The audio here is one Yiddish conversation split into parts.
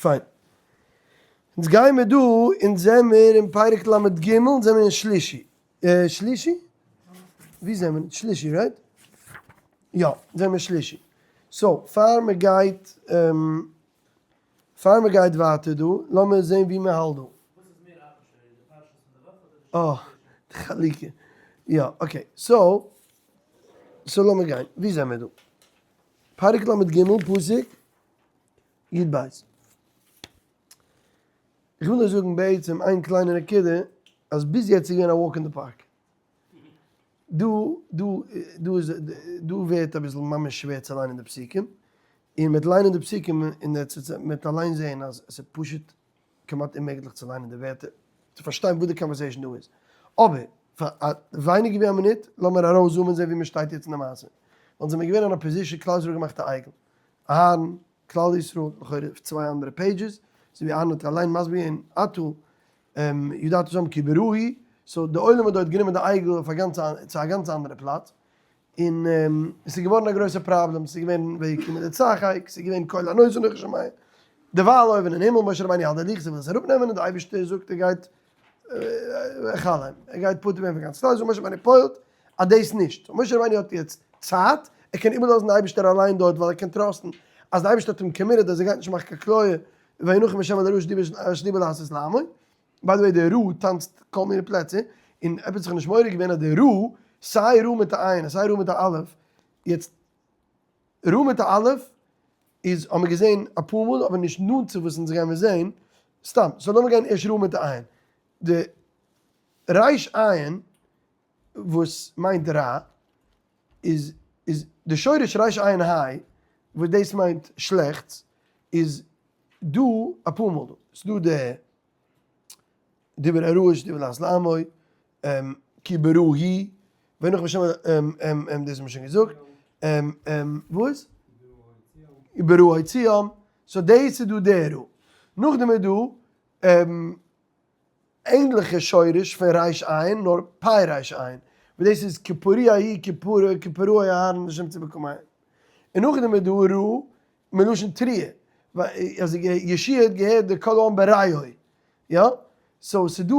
פיין. אונז גיימער דא, אונז זעמער אין פרק ל"ג, אונז זעמער אין שלישי. שלישי? ווי זעמער? שלישי, right? יא, זעמער שלישי. so, פאר מ'גייט, פאר מ'גייט ווייטער דא, לאמיר זען ווי מ'האלט דא. וואס איז מער arbitrary, די פרשיות פון די וואך אדער די אה, די חלוקה. יא, okay. so, so לאמיר גיין. ווי זעמער דא? פרק ל"ג, פסוק י"ב. איך וויל נאר זאגן בעצם איין קליינע נקודה, אז ביז יעצט איז געווען א walk in the park. דא, דא, דא איז, דא ווערט אביסל ממש שווער צו ליינען די פסוקים, און מיט ליינען די פסוקים און מ'וועט אליין זען אז עס איז פשוט כמעט אוממעגליך צו ליינען די ווערטער, צו פארשטיין וואס די conversation דא איז. אבער, פאר א ווייניגער ווי א מינוט, לאמיר ארויסזומען זען ווי מען שטייט יעצט אין די מעשה. ווייל זעמיר געווען אין א position, כלל ישראל האט געמאכט א עגל. אהרן, כלל ישראל, לכאורה אויף צוויי אנדערע pages, אזוי ווי אהרן האט אליין מסביר געווען אתה ידעת שם כי ברעה היא, so די עולם האט דארט גענומען די עגל אויף א גאנץ צו א גאנץ אנדערע פלאץ, און עס איז געווארן א גרויסע פראבלעם, עס איז געווען ויקומו לצחק, עס איז געווען קול ענות אנכי שומע, דערווייל אויבן אין הימל משה רבינו האלט די לוחות ער וויל עס אראפ נעמען און די אייבערשטער זאגט ער גייט אכלם, ער גייט פטור ווערן פון גאנץ כלל ישראל, משה רבינו פועל'ט אז דאס נישט, so משה רבינו האט יעצט צייט, ער קען איבערלאזן די אייבערשטער אליין דארט ווייל ער קען trust ן אז די אייבערשטער האט אים committed אז ער גייט נישט מאכן קיין כליה, וינחם השם על הרעה אשר דיבר לעשות לעמו. by the way די רעה טאנצט כל מיני פלעצער, און עפעס האט זיך נישט מעורר געווען אז די רעה, סיי רעה מיט א עין און סיי ראה מיט א אלף, יעצט רעה מיט א אלף איז האבן מיר געזען אפאר מאל אבער נישט נאנט צו וואס אונז גיימיר זען, סתם, so לאמיר גיין ערשט ראה מיט א עין. די ריש עין וואס מיינט רע איז איז די שורש ריש עין היי וואס דאס מיינט שלעכטס איז דא אפאר מאל דא, ס'דא די דיבר הרעה אשר דיבר לעשות לעמו, כי ברעה היא, וינח בשם דאס האט מען שוין געזאגט, וואס? ברעה הוציאם, so דאס איז דא די רעה. נאכדעם איז דא ענדליכע שורש פון ריש עין נאר פ' ריש עין, וואס דאס איז כי פריעה היא כי פרעה אהרן לשם צבא קמיהם. און נאכדעם איז דא רעה מלשון תרועה, אז יהושע האט געהערט די קול העם ברעהו, יא? so ס'איז דא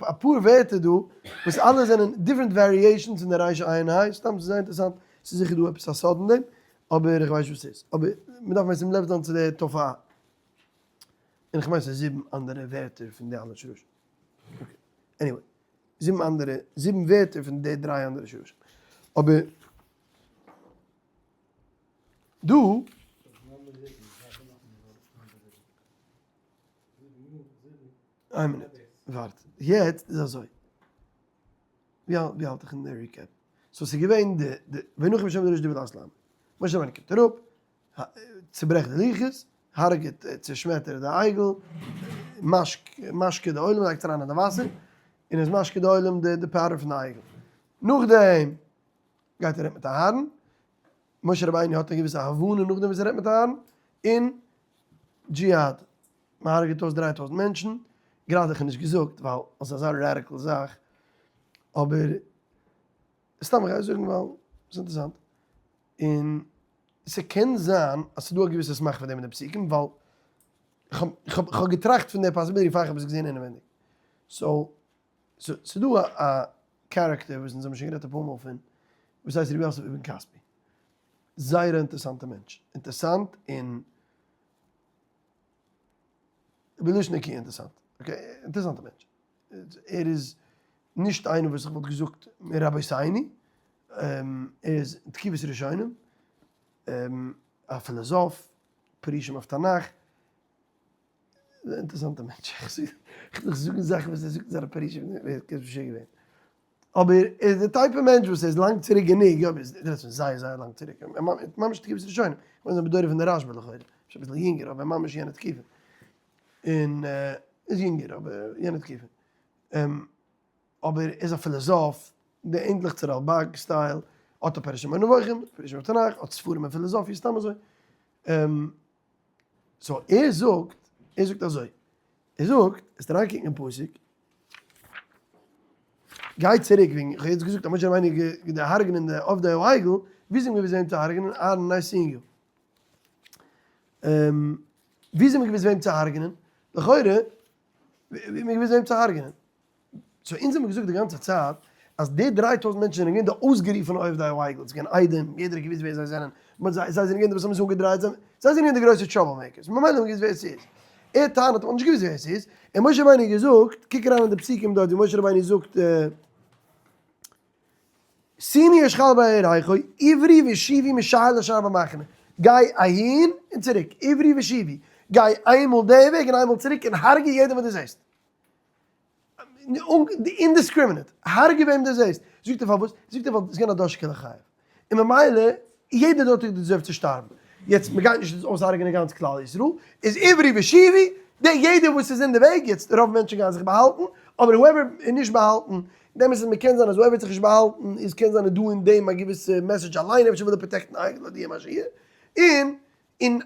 אפאר ווערטער דא וואס אלע זענען different variations אין די ריש עין היי, סתם ס'איז זייער אינטערעסאנט, ס'איז זיכער דא עפעס א סוד אין דעם, אבער איך ווייס נישט וואס ס'איז, אבער מ'דארף משים לב זיין צו די תופעה. און איך מיין ס'איז זיבן אנדערע ווערטער פון די אלע שרשים. okay, anyway, זיבן אנדערע, זיבן ווערטער פון די דריי אנדערע שרשים. אבער דא. איין מינוט, ווארט. יעצט איז אזוי. ווי האלט איך אין די recap? so ס'איז געווען די, די, וינחם השם על הרעה אשר דיבר לעשות לעמו. משה רבינו קומט אראפ, צוברעכט די לוחות, הרג'ט, צושמעטערט די עגל, משקה די עולם, לייגט אריין אין די וואסער, און איז משקה די עולם די powder פון די עגל. נאכדעם גייט ער רעדט מיט אהרן, משה רבינו האט א געוויסע הבנה נאכדעם וואס ער רעדט מיט אהרן, און דזשיהאד, מען הרג'ט אויס 3000 מענטשן, גראדע איך האב נישט געזאגט ווייל עס איז אזא radical זאך, אבער סתם איך גיי זאגן ווייל עס איז אינטערעסאנט, און ס'קען זיין אז ס'דא א געוויסע סמך פאר דעם אין די פסוקים, ווייל כ'האב געטראכט פון די possibility פאר כ'האב עס געזען אינעווענדיג. so, ס'דא א character וואס אונז האבן שוין גערעדט אפאר מאל פון, וואס הייסט רבי יוסף אבן כספי. זייער א אינטערעסאנטע מענטש. אינטערעסאנט און בלשון נקי אינטערעסאנט. okay, אינטערעסאנטע מענטש. ער איז נישט איינער וואס איך וואלט געזאגט מרבותינו, ער איז תקופת ראשונים, א פילאזאף, פירושים אויף תנך, אינטערעסאנטע מענטש, איך וועל דיך זאגן זאכן וואס ער זאגט אין זיינע פירושים, ווער קען משוגע ווערן. אבער ער איז די type פון מענטש וואס ער איז לאנג צוריק גענוג, יא, דו רעדסט פון זייער זייער לאנג צוריק, ממש תקופת ראשונים, איך מיין זיין בדורו פון די רשב"א לכאורה, אפשר אביסל יונגער אבער ממש יענע תקופה. און איז יונגער אבער יענע תקופה. אבער ער איז א פילאזאף, די ענדליך צו רלבג style, האט א פירוש אין מורה נבוכים, פירוש אויף תנך, האט ספרים אין פילאזאפיע, סתם אזוי. so ער זאגט, ער זאגט אזוי, ער זאגט, עסט אריינקוקן אין פסוק, גיי צוריק וועגן, איך האב יעצט געזאגט אז משה רבינו געדארפט הרג'נען די עובדי העגל, ווי זענען מיר געווען צו הרג'נען אהרן נייס יונגל? ווי זענען מיר געוואוסט וועם צו הרג'נען? לכאורה, ווי האט מען געוואוסט וועם צו הרג'נען? so אונז האבן געזאגט די גאנצע צייט אז די 3000 מענטשן זענען געווען די אויסגערופענע עובדי העגל, ס'איז געווען עדים, יעדער האט געוואוסט ווער זיי זענען, מ'האט זיי, זיי זענען געווען די וואס האבן עס אנגעדרייט, זיי זענען געווען די גרויסע trouble makers, ממילא האט מען געוואוסט ווער עס איז. ער טענה'ט מ'האט נישט געוואוסט ווער עס איז, און משה רבינו האט געזאגט, קוק אריין אין די פסוקים דארט ווי משה רבינו זאגט, שימי אשכל בירכו, עברי ושיבי משער לשער במחנה, גיי אהין און צוריק, עברי ושיבי, גיי איינמאל די וועג און איינמאל צוריק און הרג'ע יעדעם וואס דו זעסט. indiscriminate, הרג'ע וועם דו זעסט. זאגט ער פארוואס? זאגט ער ווייל עס איז געווען א דור שכולו חייב. און ממילא יעדער דארט האט deserved צו שטארבן. יעצט מען גייט נישט אויסהרג'ענען גאנץ כלל ישראל, איז עברי ושיבי, די יעדער וואס איז אין די וועג, יעצט רוב מענטשן גייען זיך באהאלטן, אבער whoever איז נישט באהאלטן, דעם איז מ'קען זיין אז whoever האט זיך נישט באהאלטן איז קען זיין איז דא אין דעם א געוויסע message אליין, אפשר וויל ער protect ן אייגענע להודיע מה שיהיה, און און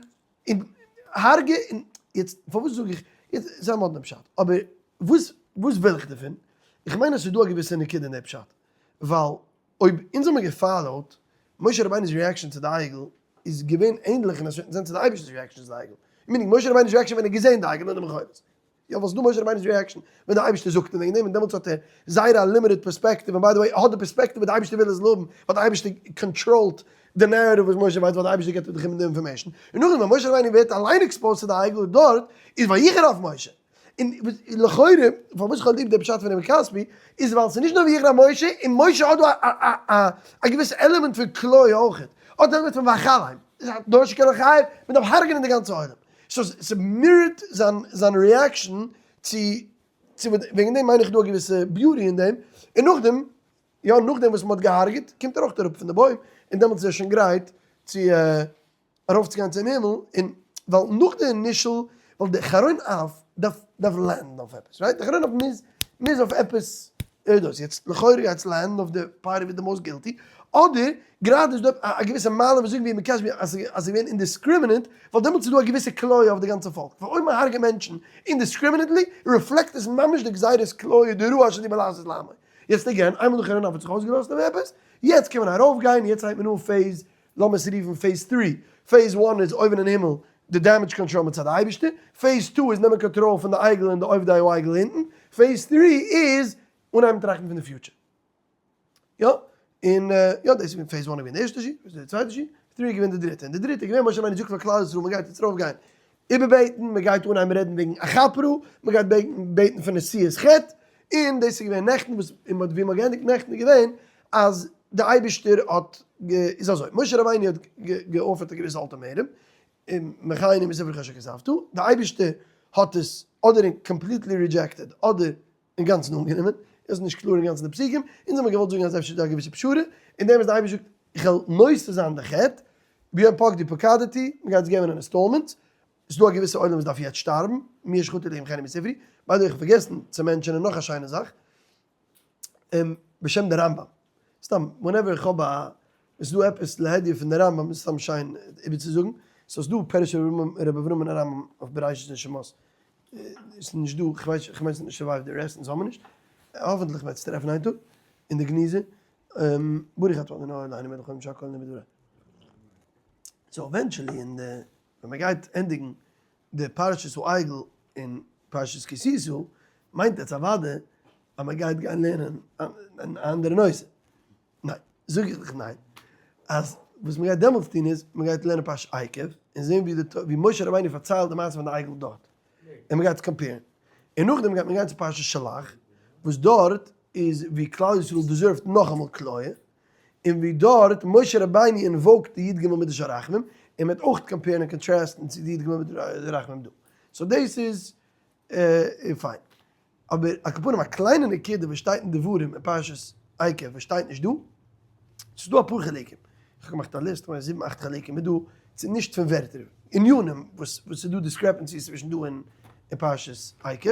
און הרגע און יעצט פארוואס זאג איך יעצט ס'איז א מאדנע פשט אבער וואס וואס וויל איך דערפון איך מיין אז ס'איז דא א געוויסע נקודה אין די פשט ווייל אויב אונז האמיר גע follow ט משה רבינו'ס reaction צו די עגל איז געווען ענדליך אין א certain sense צו די אייבערשטענס reaction צו די עגל meaning משה רבינו'ס reaction ווען ער האט געזען די עגל און די מכונות יא וואס איז דא משה רבינו'ס reaction ווען די אייבערשטער זאגט אים וועגן דעם און דעמאלטס האט ער זייער א limited perspective און by the way ער האט די perspective וואס די אייבערשטער וויל ער זאל האבן ווייל די אייבערשטער control ט די narrative וואס משה ווייסט ווייל די אייבערשטער געבט דאך אים די information און נאכדעם ווען משה רבינו ווערט אליין exposed צו די עגל דארט איז ויחר אף משה און לכאורה פארוואס איך האב ליב די פשט פון רבי כספי איז ווייל ס'איז נישט נאר ויחר אף משה און משה האט דא א א געוויסע עלעמענט פון כליה אויכעט האט עלעמענט פון ואכלם דור שכולו חייב מ'דארף הרג'נען די גאנצע עולם. so ס' mirror ט זיין זיין reaction צו צו וועגן דעם מיין איך דא א געוויסע beauty אין דעם, און נאכדעם יא נאכדעם וואס מ'האט געהארגעט קומט ער אויך אראפ פון די בוים און דעמאלטס איז ער שוין גרייט צו ארויפצוגיין צום הימל, און ווייל נאך די initial ווייל די חרון אף דארף דארף land ן אויף עפעס right? די חרון אף מוז מוז אויף עפעס דאס, יעצט לכאורה גייט עס land ן אויף די party with the most guilty, אדער גראדע איז דא א געוויסע מעלה וואס זאגן ווי מקש ווי אז ס'איז געווען indiscriminate, ווייל דעמאלטס איז דא א געוויסע כליה אויף די גאנצע פאלק, ווייל אויב מען הרג'עט מענטשן indiscriminately reflect עס ממש די גזירת כליה די רעה אשר דיבר לעשות לעמו. יעצט again, איינמאל די חרון אף האט זיך אויסגעלאזט אויף עפעס, יעצט קען מען ארויפגיין, יעצט הייבט מען אן phase, לאמיר עס רופן phase three, phase one איז אויבן אין הימל די damage control מצד די אייבערשטער, phase two איז נעמען קאנטראל פון די עגל און די עובדי העגל אונטן, phase three איז אנהייבן טראכטן פון די future. יא, און יא דאס איז געווען phase one איז געווען די ערשטע שיעור, phase two די צווייטע שיעור, phase three איז געווען די דריטע, און די דריטע איז געווען משה רבינו זאגט פאר כלל ישראל מען גייט יעצט ארויף גיין איבערבעטן, מען גייט אנהייבן רעדן וועגן אכפרה, מען גייט בעטן פון נשיאת חטא, און דאס איז געווען נעכטן וואס און מען האט ווי מען האט געענדיגט נעכטן איז געווען אז די אייבערשטער האט איז אזוי משה רבינו האט גע offer ט א געוויסע ultimatum, און מחני מספרך אשר כתבת, די אייבערשטער האט עס אדער completely rejected אדער אינגאנצן אנגענומען, איז נישט קלאר אינגאנצן די פסוקים, אונז האבן געוואלט זאגן אז אפשר איז דא א געוויסע פשרה, אין דעם וואס די אייבערשטער זאגט איך וועל נושא זיין די חטא, ביום פקדי פקדתי, מען גייט עס געבן אין installments, ס'איז דא א געוויסע עולם וואס דארף יעצט שטארבן, מי ישחטו לי ימחני מספרי, by the way איך האב פארגעסן צו mention ען נאך א שיינע זאך, בשם די רמב"ם, סתם whenever איך האב א, עס איז דא עפעס להדיא פון די רמב"ם איז סתם שיין איבערצוזאגן, so ס'איז דא פירוש רבי אברהם אין רמב"ם אויף בראשית און שמות, ס'איז נישט דא, כ'ווייס כ'מיין ס'איז נישט survived די רעסט אונז האמיר נישט, האפענטליך וועט עס טרעפן איין טאג אין די גניזה, ברוך אתה אדוני אלהינו מלך העולם שהכל נהיה בדברו. so eventually אין די ווען מ'גייט ענדיגן די פרשת העגל און פרשת כי תשא מיינט עס אוודאי אז מ'גייט גיין לערנען אן אנדערע נושא. ניין, זאג איך דיך ניין, אז וואס מ'גייט דעמאלטס טון איז, מ'גייט לערנען פרשת עקב, און זען ווי די ווי משה רבינו פארציילט די מעשה פון די עגל דארט, און מ'גייט עס compare ן, און נאכדעם גייט מען גיין צו פרשת שלח, וואס דארט איז ווי כלל ישראל deserve ט נאכאמאל כליה, און ווי דארט משה רבינו invoke ט די י"ג מידות הרחמים, און מ'וועט אויך compare ן און contrast ן צו די י"ג מידות הרחמים דא. so דאס איז פיין. אבער על כל פנים א קליינע נקודה וואס שטייט אין דברים אין פרשת עקב וואס שטייט נישט דא, ס'איז דא אפאר חילוקים, איך האב געמאכט א list, כ'מיין זיבן אכט חילוקים איז דא, ס'איז נישט פון ווערטער, ענינים וואס וואס ס'איז דא discrepancies צווישן דא און אין פרשת עקב,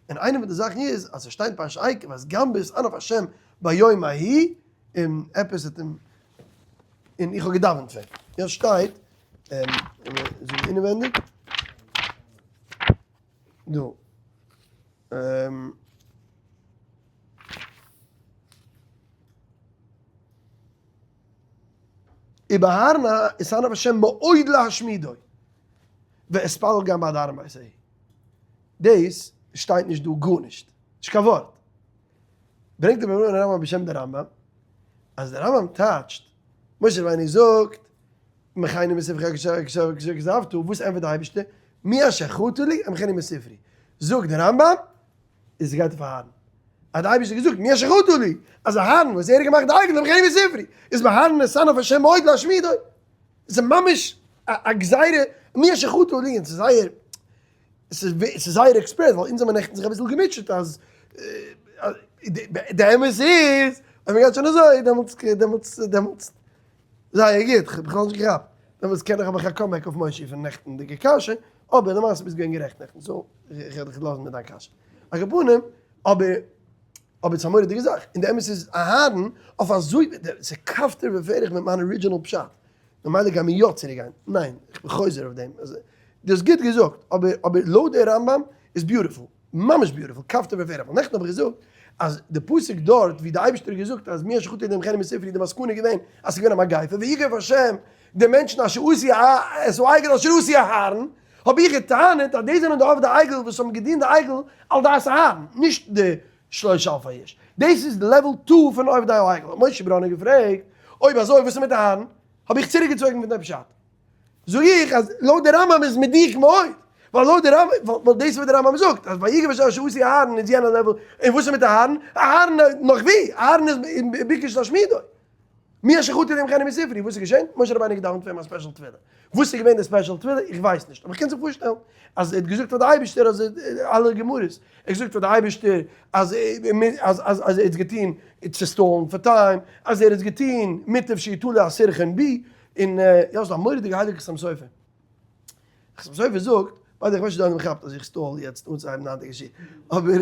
און איינע פון די זאכן איז אז ס'שטייט אין פרשת עקב אז גם בהתאנף השם ביום ההוא, און עפעס האט אים, און איך האב געדאווענט פאר אים, יא שטייט, זאגן אינעווענדיג, דא. ובהר התאנף השם מאוד להשמידו. ואתפלל גם בעד אהרן בעת ההיא. דאס שטייט נישט דא גארנישט, נישט קיין ווארט. ברענגט דער אבן הרמב ם בשם דער רמב ם, אז דער רמב ם טייטשט, משה רבינו זאגט, מחני מספרך אשר כתבת, וואס ענטפערט דער אייבערשטער, מי אשר חטא לי אמחני מספרי. זאגט דער רמב ם, איז גייט אויף אהרן. האט דער אייבערשטער געזאגט, מי אשר חטא לי, אז אהרן וואס ער האט געמאכט די עגל אמחני מספרי, איז בהארן נתנף השם מאוד להשמידו. עס איז ממש א גזירה, מי אשר חטא לי, און ס'איז זייער, ס'איז זייער עקספרעס, ווייל אונז האבן נעכטן זיך אביסל געמוטשעט אז די אמת איז, אויב מ'גייט שוין אזוי, דעמאלטס, דעמאלטס, דעמאלטס, זייער גוט, כ'האב בכלל נישט געכאפט, דעמאלטס קען איך האב איך א comeback אויף מושי פון נעכטנדיגע קשיא, אבער למעשה ביסט געווען גערעכט נעכטן, so איך וועל דיך לאזן מיט דיין קשיא. על כל פנים, אבער, אבער ס'איז א מורא'דיגע זאך, און די אמת איז אהרן אויף אזוי, ס'איז כפתור ופרח מיט מיין original פשט, ממילא גיימיר יא צוריק גיין, ניין, איך בין חוזר אויף דעם, דו האסט גוט געזאגט, אבער אבער לויט די רמב ם איז beautiful, ממש beautiful, כפתור ופרח, ווייל נעכטן האב איך געזאגט אז די פסוק דארט ווי די אייבערשטער האט געזאגט אז מי אשר חטא ימחנו מספרי די מסקנא איז געווען אז ס'איז געווען א מגיפה, ויגף השם די מענטשן אשר עשו את העגל אשר עשו אהרן, האב איך געטענה'ט אז דאס זענען די עובדי עגל וואס האבן געדינט די עגל על דעת אהרן, נישט די שלושה אלפי איש. דאס איז level two פון עובדי העגל. האט משה בראנער געפרעגט, אויב אזוי וואס איז מיט אהרן? האב איך צוריקגעצויגן פון די פשט. זאג איך אז לויט די רמב ם איז מדויק מאוד, ווייל לויט די רמב ם, ווייל דאס איז וואס די רמב ם זאגט, אז ויגף השם אשר עשו אהרן איז יענע level, און וואס איז מיט אהרן? אהרן נאך ווי? אהרן איז ביקש להשמידו. מי אשר חטא ימחנו מספרי, וואס איז געשען? משה רבינו האט געדאווענט פאר אים א special תפילה. וואס איז געווען די special תפילה? איך ווייס נישט, אבער איך קען זיך פארשטעלן אז ער האט געזאגט פאר די אייבערשטער אז אלע גמרות, ער האט געזאגט פאר די אייבערשטער אז אז אז אז ער האט געטון צו stall ן פאר time, אז ער האט געטון מוטב שיתלה הסירחון בי, און יא ס'איז א מורא'דיגע הייליגע חתם סופר. חתם סופר זאגט, by the way איך ווייס נישט די עולם כאפט אז איך stall יעצט אנצוהייבן די היינטיגע שיעור, אבער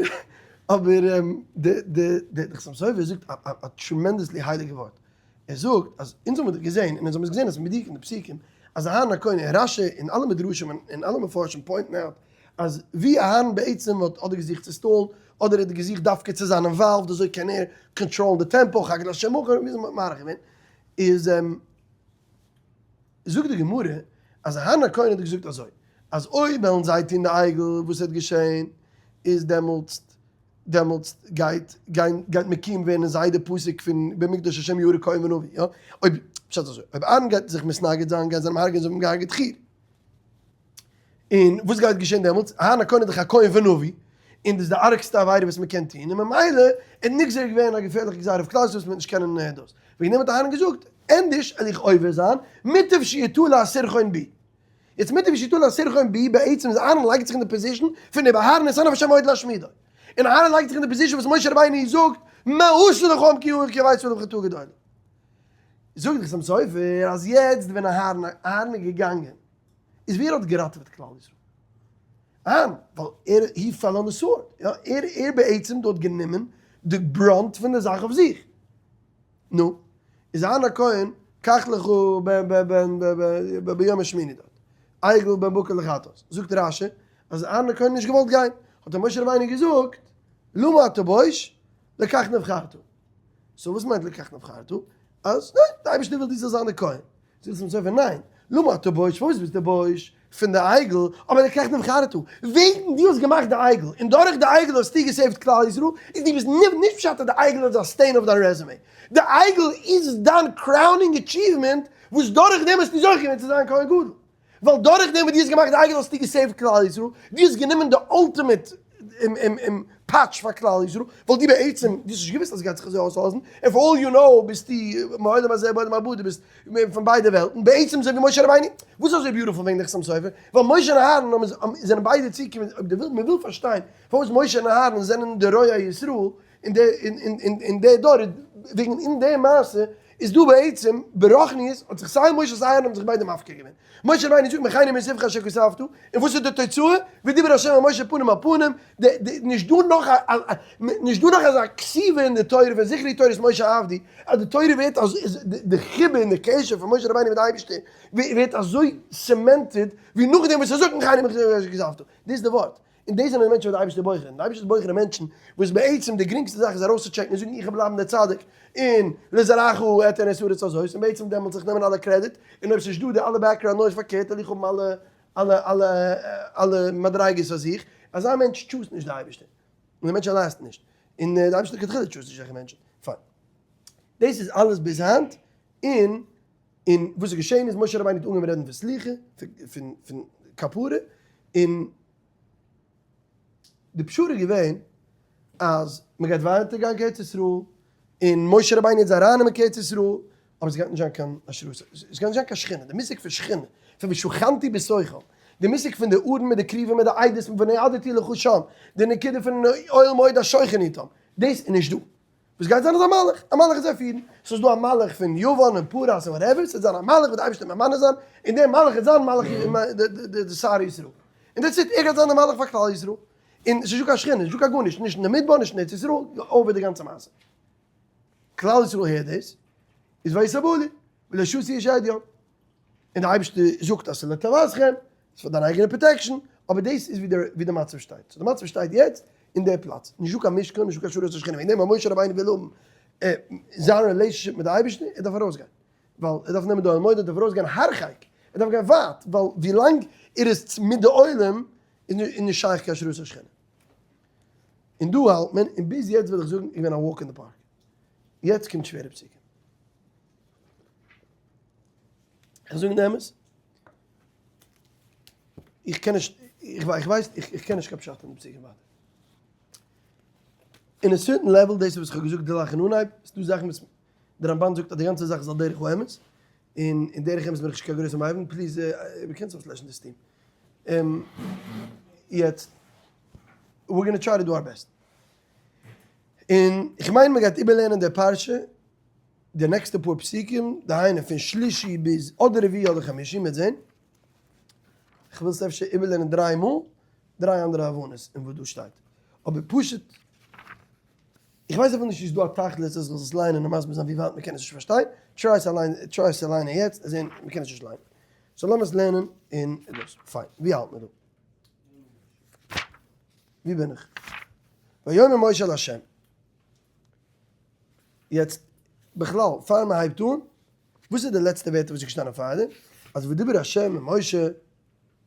אבער די די די חתם סופר זאגט א tremendously הייליגע ווארט, ער זאגט אז אונז האבן געזען און אונז האבן עס געזען אז מדויק אין די פסוקים אז אהרן הכהן און רש י און אלע מדרשים און אלע מפרשים point ן out אז ווי אהרן בעצם האט אדער געזוכט צו stall ן אדער ער האט געזוכט דווקא צו זיין involved אזוי קען ער קאנטראלן די tempo חג להשם מחר ווי אזוי מ'האט מאריך געווען איז זאגט די גמרא אז אהרן הכהן האט געזאגט אזוי אז אויב וועלן זיי טון די עגל וואס וועט געשען איז דעמאלטסט דעמאלטסט גייט גיין גייט מקוים ווערן אין זיי די פסוק פון במקדש השם יהרג כהן ונביא יא אויב פשט אזוי אויב אהרן גייט זיך מתנגד זיין גייען זיי אים הרג'ענען זיי האבן אים געהרג'עט חור און וואס גייט געשען דעמאלטס אהרן הכהן איז דאך א כהן ונביא און דאס איז די ארגסטע עבירה וואס מען קען טון און ממילא איז נגזר געווען א געפערליכע גזירה אויף כלל ישראל וואס מען וועט נישט קענען דאס וועגן דעם האט אהרן געזאגט ענדערש על איך עובר זיין מוטב שיתלה הסירחון בי. יעצט מוטב שיתלה הסירחון בי בעצם איז אהרן לייגט זיך אין די position פון איבער אהרן את עניו השם עוד להשמידו. און אהרן לייגט זיך אין די position וואס משה רבינו זאגט מה עשו לך העם כי כי הבאת עליהם חטאה גדולה. זאגט די חתם סופר אז יעצט ווען אהרן אהרן איז געגאנגען איז ווער האט געראטעוועט כלל ישראל? אהרן, ווייל ער he fell on the sword, יא ער ער בעצם דארט גענומען די בראנט פון די זאך אויף זיך. נו, איז אהרן הכהן קח לך ביום השמיני דארט, עגל בן בקר לחטאת, זאגט רש י אז אהרן הכהן נישט געוואלט גיין, האט אים משה רבינו געזאגט, למה אתה בוש, לכך נבחרת. so וואס מיינט לכך נבחרת? אז ניין, די אייבערשטער וויל דו זאלסט זיין די כהן. זאגט צום סופר ניין, למה אתה בוש, פארוואס ביסטו בוש פון די עגל, אבער לכך נבחרת, וועגן דו האסט געמאכט די עגל, און דורך די עגל האסטו גע save ט כלל ישראל, איז דו ביסט נישט פשט אז די עגל איז א stain אויף דיין resume, די עגל איז דיין crowning achievement וואס דורך דעם האסטו זוכה געווען צו זיין כהן גדול. ווייל דורך דעם וואס דו האסט געמאכט די עגל האסטו גע save ט כלל ישראל, דו האסט גענומען די ultimate פאטש פאר כלל ישראל, ווייל דו בעצם, דו האסט נישט געוואוסט אז עס גייט זיך אזוי אויסלאזן, און for all you know ביסטו מעולם הזה בעולם הבא, דו ביסט פון ביידע וועלטן, בעצם אזוי ווי משה רבינו, וואס איז אזוי beautiful וועגן די חתם סופר, ווייל משה און אהרן האבן זענען ביידע צוגעקומען, אויב דו ווילסט, מען וויל פארשטיין פארוואס משה און אהרן זענען די רועי ישראל אין די דור, וועגן אין די מעשה איז דא בעצם ברוחניות האט זיך סיי משה סיי אהרן האבן זיך ביידע מפקיר געווען. משה רבינו זאגט מחני מספרך אשר כתבת, און וואס איז די תוצאה? ודיבר ה' אל משה פנים אל פנים, נישט דא נאך א נישט דא נאך אזא כתיבה אין די תורה פון זכרו תורת משה עבדי, אז די תורה ווערט אזוי די חיבה און די קשר פון משה רבינו מיט די אייבערשטער ווערט אזוי cemented ווי נאכדעם וואס ער זאגט מחני מספרך אשר כתבת, דאס איז די ווארט. און דאס זענען די מענטשן וואס די אייבערשטער בוחר, און די אייבערשטער איז בוחר אין מענטשן וואס בעצם די גרינגסטע זאך איז ארויסצוטשעקן און זאגן איך וועל בלייבן דער צדיק און לזרעך אתן את הארץ הזאת, און בעצם דעמאלטס זיך נעמען אלע קרעדיט, און אויב ס'נישט דא די אלע background noise פארקערט וועל איך האבן אלע. אלע אלע אלע מדריגות פאר זיך, אזא מענטש choose ט נישט די אייבערשטער, און די מענטש last נישט, און די אייבערשטער לכתחילה choose ט נישט אזעלכע מענטשן, פיין. דאס איז אלעס ביז היינט, און און וואס איז געשען איז משה רבינו האט אנגעהויבן רעדן פון סליחה, פון פון כפרה, און די פשרה איז געווען אז מען גייט ווייטער גיין קיין ארץ ישראל, און משה רבינו וועט זיי ארייננעמען קיין ארץ ישראל, אבער עס גייט נישט זיין קיין השראה, עס גייט נישט זיין קיין שכינה, די מושג פון שכינה, פון ושכנתי בתוכם, די מושג פון די ארון מיט די כרובים מיט די עדות מיט ונועדתי לך שם, די נקודה פון אוהל מועד השוכן איתם, דאס איז נישט דא. וואס גייט זיין איז א מלאך, א מלאך וועט זיי פירן, ס'איז דא א מלאך פון יוון און פרס און whatever, ס'וועט זיין א מלאך וואס די אייבערשטער וועט ממנה זיין, און דער מלאך וועט זיין מלאך די שר ישראל, און that's it, ער גייט זיין דער מלאך פאר כלל ישראל, און ס'איז נישטא קיין שכינה, נישטא קיין גארנישט, נישט אין די מדבר, נישט אין ארץ ישראל, over די גאנצע מעשה. כלל ישראל הערט דאס, איז ויתאבלו, ולא שתו איש עד יום. און די אייבערשטער זאגט אז ס'איז לטובתכם, ס'איז פאר דיין אייגענע protection, אבער דאס איז ווי די מצב שטייט. so די מצב שטייט יעצט אין די פלאץ. נישטא קיין משכן, נישטא קיין השראת השכינה. וועגן דעם אז משה רבינו וויל האבן זיין relationship מיט די אייבערשטן, ער דארף ארויסגיין. ווייל ער דארף נעמען די אוהל מועד, ער דארף ארויסגיין הרחק, ער דארף גיין ווייט, ווייל ווילאנג ער איז מיט די עולם איז נישט שייך קיין השראת השכינה. און דא האלט מען, און ביז יעצט וויל איך זאגן איז געווען א walk in the park. יעצט קומט שווערע פסוקים. איך זאג די אמת, איך קען נישט, איך ווייס, איך קען נישט קיין פשט אין די פסוקים ווייטער. אין א certain level, דאס איז וואס איך האב געזאגט גלייך אין אנהייב, ס'איז דא זאכן וואס דער רמבן זאגט אז די גאנצע זאך איז על דרך האמת, און אין דרך אמת בין איך נישט קיין גרויסע מבין, please, אויב קענסט אויסלעשן די steam. יעצט, we're gonna try to do our best. און איך מיין מ'גייט איבערלערנען די פרשה די נעקסטע פאר פסוקים, דהיינו פון שלישי ביז אדער רביעי אדער חמישי, מ'וועט זען. כ'וויל עס אפשר איבערלערנען דריי מאל, דריי אנדערע הבנות אין וואס דא שטייט. אבער פשוט, איך ווייס אפילו נישט צו ס'איז דא א תכלית אז איך זאל עס ליינען און מסביר זיין ווי ווייט מ'קען עס נישט פארשטיין, try עס אליין, try עס צו ליינען יעצט און זען מ'קען עס נישט ליינען. so לאמיר עס לערנען און דאס. פיין, ווי האלט מען דא? ווי בין איך? ויאמר משה אל ה'. יעצט, בכלל, פאר מען הייבט אן, וואס איז די לעצטע ווערטער וואס איז געשטאנען פארדעם? אז ודיבר ה' אל משה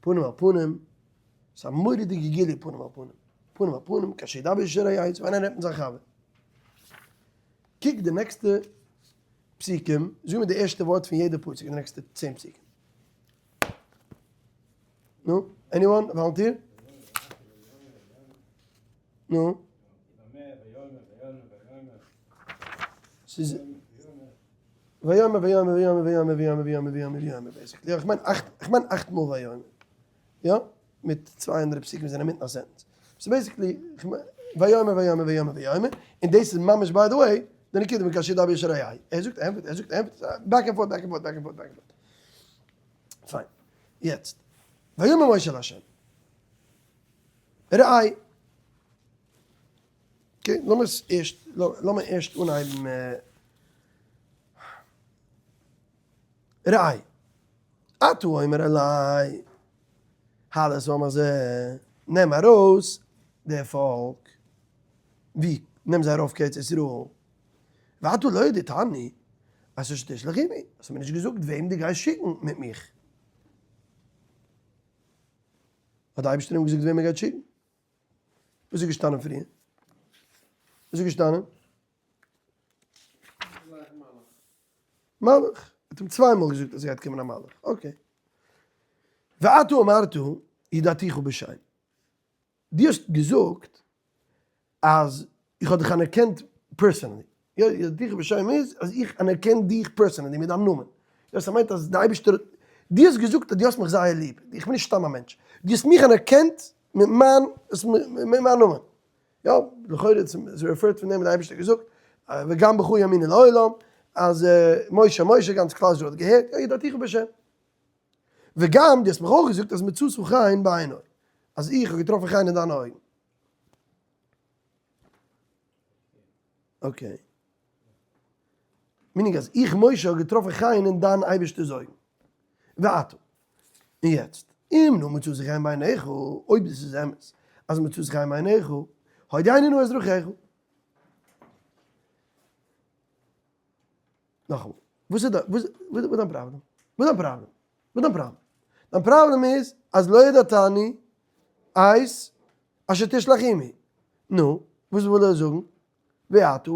פנים אל פנים, ס'איז א מורא'דיגע גילוי פנים אל פנים, פנים אל פנים, כאשר ידבר איש אל רעהו, ווען איינער רעדט מיט זיין חבר. קוק די נעקסטע פסוקים, זאג מיר די ערשטע ווארט פון יעדע פסוק אין די נעקסטע 10 פסוקים. נו? anyone? Volunteer? נו? ס'איז ויאמר ויאמר ויאמר ויאמר ויאמר ויאמר ויאמר ויאמר basically. איך מיין אכט, איך מיין אכט מאל ויאמר. יא? מיט צוויי אנדערע פסוקים זענען אינמיטן א sentence. so basically, ויאמר ויאמר ויאמר ויאמר, און דאס איז ממש by the way, די נקודה פון כאשר ידבר איש אל רעהו. ער זאגט ענטפערט, ער זאגט ענטפערט, back and forth, back and forth, back and forth, back and forth. פיין. יעצט, ויאמר משה אל ה'. ראה. okay, לאמיר עס ערשט, לאמיר ערשט אנהייבן. ראה. אתה אומר אלי, העל את העם הזה, נעם ארויס די פאלק. ווי? נעם זיי ארויף קיין ארץ ישראל. ואתה לא הודעתני, את אשר תשלח עמי, האסט מיר נישט געזאגט וועם דו גייסט שיקן מיט מיך. האט די אייבערשטער אים געזאגט וועם ער גייט שיקן? וואס איז געשטאנען פריער? וואס איז געשטאנען? מלאך. ער האט אים צוויי מאל געזאגט אז עס גייט קומען א מלאך. okay. ואתה אמרת ידעתיך בשם. דו האסט געזאגט אז איך האב דיך אנערקענט personally. יא, ידעתיך בשם איז אז איך אנערקען דיך personally מיט דיין נאמען. יא, ס'מיינט אז די אייבערשטער, דו האסט געזאגט אז דו האסט מיך זייער ליב, איך בין נישט סתם א מענטש. דו האסט מיך אנערקענט מיט מיין, מיט מיין נאמען. יא, לכאורה איז referred פון דעם וואס די אייבערשטער האט געזאגט, וגם בך יאמינו לעולם, אז משה משה גאנץ כלל ישראל האט געהערט, יא, ידעתיך בשם. וגם, דו האסט מיך אויך געזאגט אז מצאת חן בעיני, אז איך האב געטראפן חן אין דיינע אויגן. okay. meaning אז איך משה האב געטראפן חן אין דיין אייבערשטער'ס אויגן. ועתה. און יעצט, אם נא מצאת חן בעיניך, אויב דאס איז אמת אז מצאת חן בעיניך, הודיעני נא את דרכיך. נאכאמאל, וואס איז די, וואס איז דיין פראבלעם? וואס איז דיין פראבלעם? וואס איז דיין פראבלעם? דיין פראבלעם איז אז לא הודעתני את אשר תשלח עמי. נו, וואס וויל ער זאגן? ועתה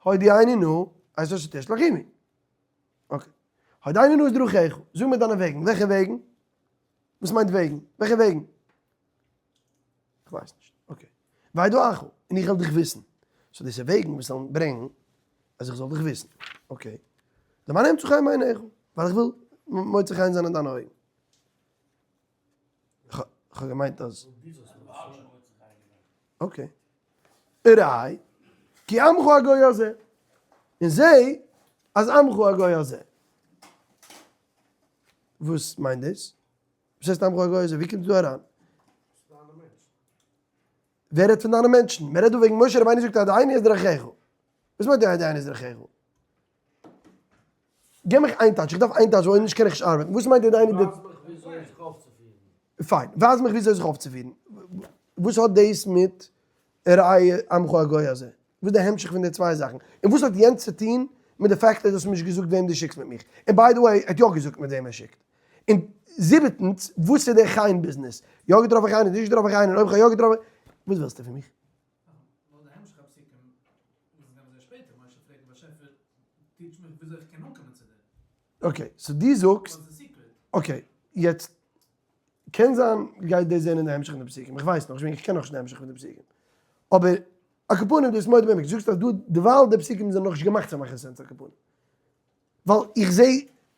הודיעני נא את אשר תשלח עמי. Okay. הודיעני נא את דרכיך. זאג מיר דיינע וועגן. וועלכע וועגן? וואס מיינט וועגן? וועלכע וועגן? כ'ווייס נישט. Okay. ואדעך, און איך וועל דיך וויסן. So דאס איז וועגן וואס זאלן ברענגן אז איך זאל דיך וויסן. Okay. למען אמצא חן בעיניך, ווייל איך וויל מוצא חן זיין אין דיינע אויגן. כ'האב געמיינט אז. Okay. וראה, כי עמך הגוי הזה. און זע אז עמך הגוי הזה. וואס מיינט דאס? וואס הייסט עמך הגוי הזה? ווי קומט עס דא אריין? ווער רעדט פון דיינע מענטשן? מען רעדט דא וועגן משה רבינו זאגט הודיעני את דרכיך. וואס מיינט הודיעני את דרכיך? גיב מיך איין טייטש, איך דארף איין טייטש, ווייל אויב נישט קען איך נישט ארבעטן. וואס מיינט הודיעני? ווייז מיך וויאזוי זיך אויפצופירן. פיין, ווייז מיך וויאזוי זיך אויפצופירן. וואס האט דאס מיט ראה עמך הגוי הזה? וואס איז די המשך פון די צוויי זאכן? און וואס האט יענץ צו טון מיט די fact אז דו האסט מיר נישט געזאגט וועם דו שיקסט מיט מיך? און by the way, ער האט יא געזאגט מיט וועם ער שיקט. און זיבעטנס, וואס איז די חן ביזנעס? יא געטראפן חן אדער נישט געטראפן חן, און אויב איך האב יא געטראפן, וואס ווילסטו פון מיך? Okay, so דו זאגסט, okay, יעצט, קען זיין גייט דאס זען אין די המשך פון די פסוקים, איך ווייס נאכנישט, איך קען נאכנישט די המשך פון די פסוקים, אבער על כל פנים דו ביסט מודה באמת, דו זאגסט אז דא דערווייל די פסוקים זענען נאכנישט געמאכט צו מאכן sense על כל פנים, ווייל איך זע,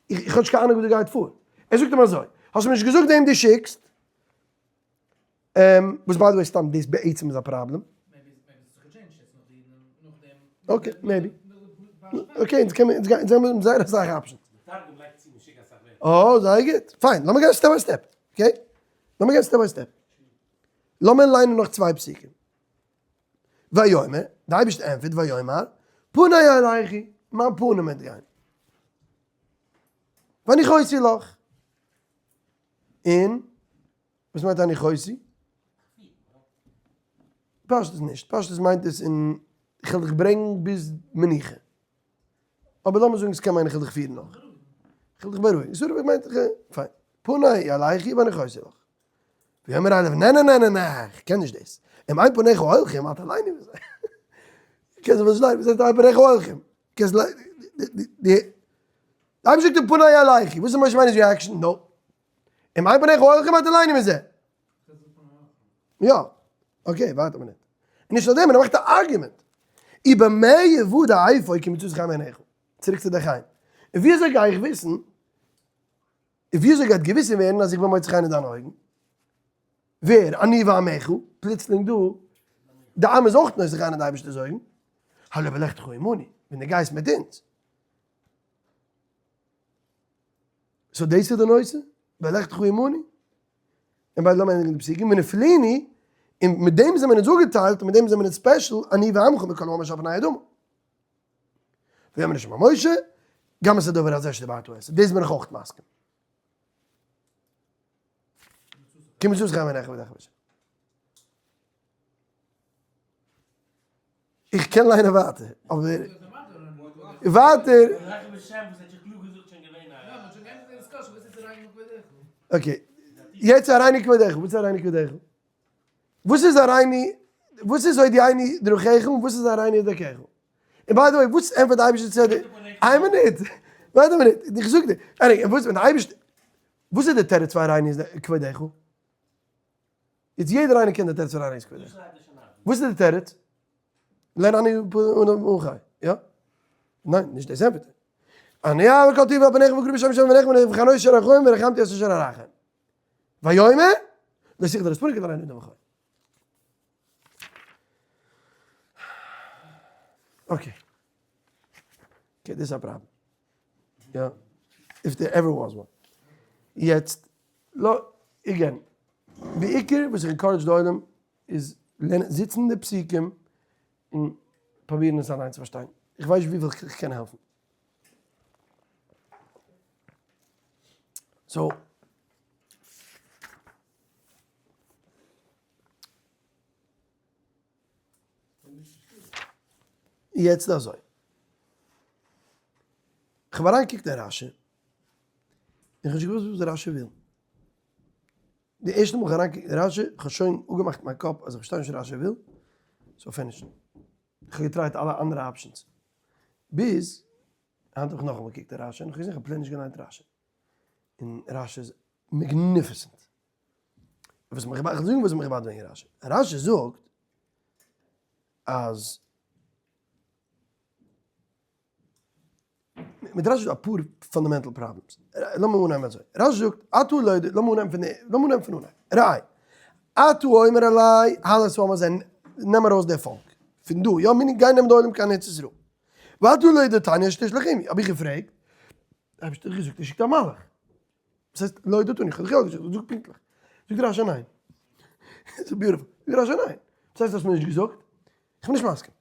איך האב נישט קיין אהנונג וואס דא גייט פאר, ער זאגט אים אזוי, האסט מיר נישט געזאגט וועם דו שיקסט, וואס by the way סתם דאס בעצם איז א פראבלעם. Okay maybe. Okay אונז קען אונז גייען אונז האבן זייער אסאך options. אה זייער גוט. פיין לאמיר גיין step by step. Okay? לאמיר גיין step by step. לאמיר ליינען נאך צוויי פסוקים. ויאמר, די אייבערשטער ענטפערט ויאמר, פני ילכו, מיין פנים וועט גיין. והנחותי לך. און וואס מיינט הנחותי? פשטות נישט, פשטות מיינט עס אין איך וועל דיך ברענגן ביז מנוחה. אבער לאמיר זאגן עס קען מיינען איך וועל דיך פירן נאך. איך וועל דיך בארואיגן. ס'איז מיינט איך פיין. פני ילכו והנחותי לך. ויאמר אליו נע נע נע נע נע, איך קען נישט דאס. אם אין פניך הולכים אל תעלני בזה. קענסט וואס שטייט, וואס הייסט אין פניך הולכים? קענסט די אייבערשטער זאגט אים פני ילכו, וואס איז משה רבינו'ס reaction? No. אם אין פניך הולכים אל תעלני בזה. יא. Okay, ווארט א מינוט. און נישט נאר דעם, ער מאכט א argument. ובמה אודע אפוא כי מצאתי חן בעיניך. צוריק צו די חן. און ווי אזוי גיי איך וויסן, און ווי אזוי גייט געוויסן ווערן אז איך בין מוצא חן אין דיינע אויגן? ווער? אני ועמך? פלוצלינג דא, די עם איז אויך נושא חן אין די אייבערשטער'ס אויגן. הלא בלכתך עמנו, ווען דו גייסט מיט אונז. So דאס איז די נושא? בלכתך עמנו? און ביי לאמיר ענדיגן די פסוקים, ונפלינו, און מיט דעם זענען מיר אונז אפגעטיילט, און מיט דעם זענען מיר אונז special, אני ועמך מכל העמים אשר על פני האדמה. ויאמר ה' אל משה, גם את הדבר הזה שדברת אעשה, דאס בין איך אויך מסכים. כי מצאתי חן בעיניך בדרך השם. איך קען ליינען ווייטער, אבער ווייטער. Okay, יעצט הראני כבודך, וואס איז הראני כבודך? וואס איז הראני, וואס איז הודיעני דרכיך און וואס איז הראני דרכך? און by the way, וואס ענטפערט די אייבערשטער צו די, איין מינוט, ווארט א מינוט, איך זאג דיר, anyway, וואס ווען די אייבערשטער, וואס איז די תירוץ פאר הראני כבודך? יעצט יעדער איינער קען די תירוץ פון הראני כבודך. וואס איז די תירוץ? לערן אני און חי, יא? ניין, נישט דאס ענטפערט ער. אני אעבור כל טוב על פניך וקרא בשם השם ונך וחנוי אשר רחום ורחמתי את אשר ארחם. ויאמר, לא תחדל את פני כי תראני אדם וחי. Okay. Okay, דאס איז א פראבלעם. יא. If there ever was one. יעצט, לא, again, בעיקר וואס איך encourage די עולם איז לערנען, זיצן די פסוקים און פרובירן עס אליין צו פארשטיין. איך ווייס נישט וויפיל איך קען העלפן. So. יעצט אזוי. כ'האב אריינגעקוקט אין רשי. איך האב נישט געוואוסט וואס רשי וויל. די ערשטע מאל איך אריינגעקוקט אין רשי, איך האב שוין אפגעמאכט מיין קאפ אז איך פארשטיי נישט וואס רשי וויל, so finish. איך האב געטרייט אלע אנדערע options. ביז היינט האב איך נאכאמאל געקוקט אין רשי און איך האב געזען איך האב plain נישט געליינט רשי. און רשי איז magnificent. וואס מיך איך וועל זאגן וואס מיך באדערט וועגן רשי. רשי זאגט אז מיט רשי איז דא אפאר fundamental problems. לאמיר אנהייבן אזוי. רשי זאגט, אתה לא יודע, לאמיר אנהייבן פון די, לאמיר אנהייבן פון אנהייב. ראה, אתה אומר אלי, העל את העם הזה, נעם ארויס די פאלק פון דא, יא, meaning גיי נעם די עולם קיין ארץ ישראל. ואתה לא הודעתני אשר תשלחני, האב איך געפרעגט, אייבערשטער האט געזאגט ער שיקט א מלאך. וואס הייסט לא הודעתני? איך האב דיך יא געזאגט, זאג פונקטליך. זאגט רשי ניין. ס'איז beautiful. זאגט רשי ניין. וואס הייסט האסט מיר נישט געזאגט? איך בין נישט מסכים.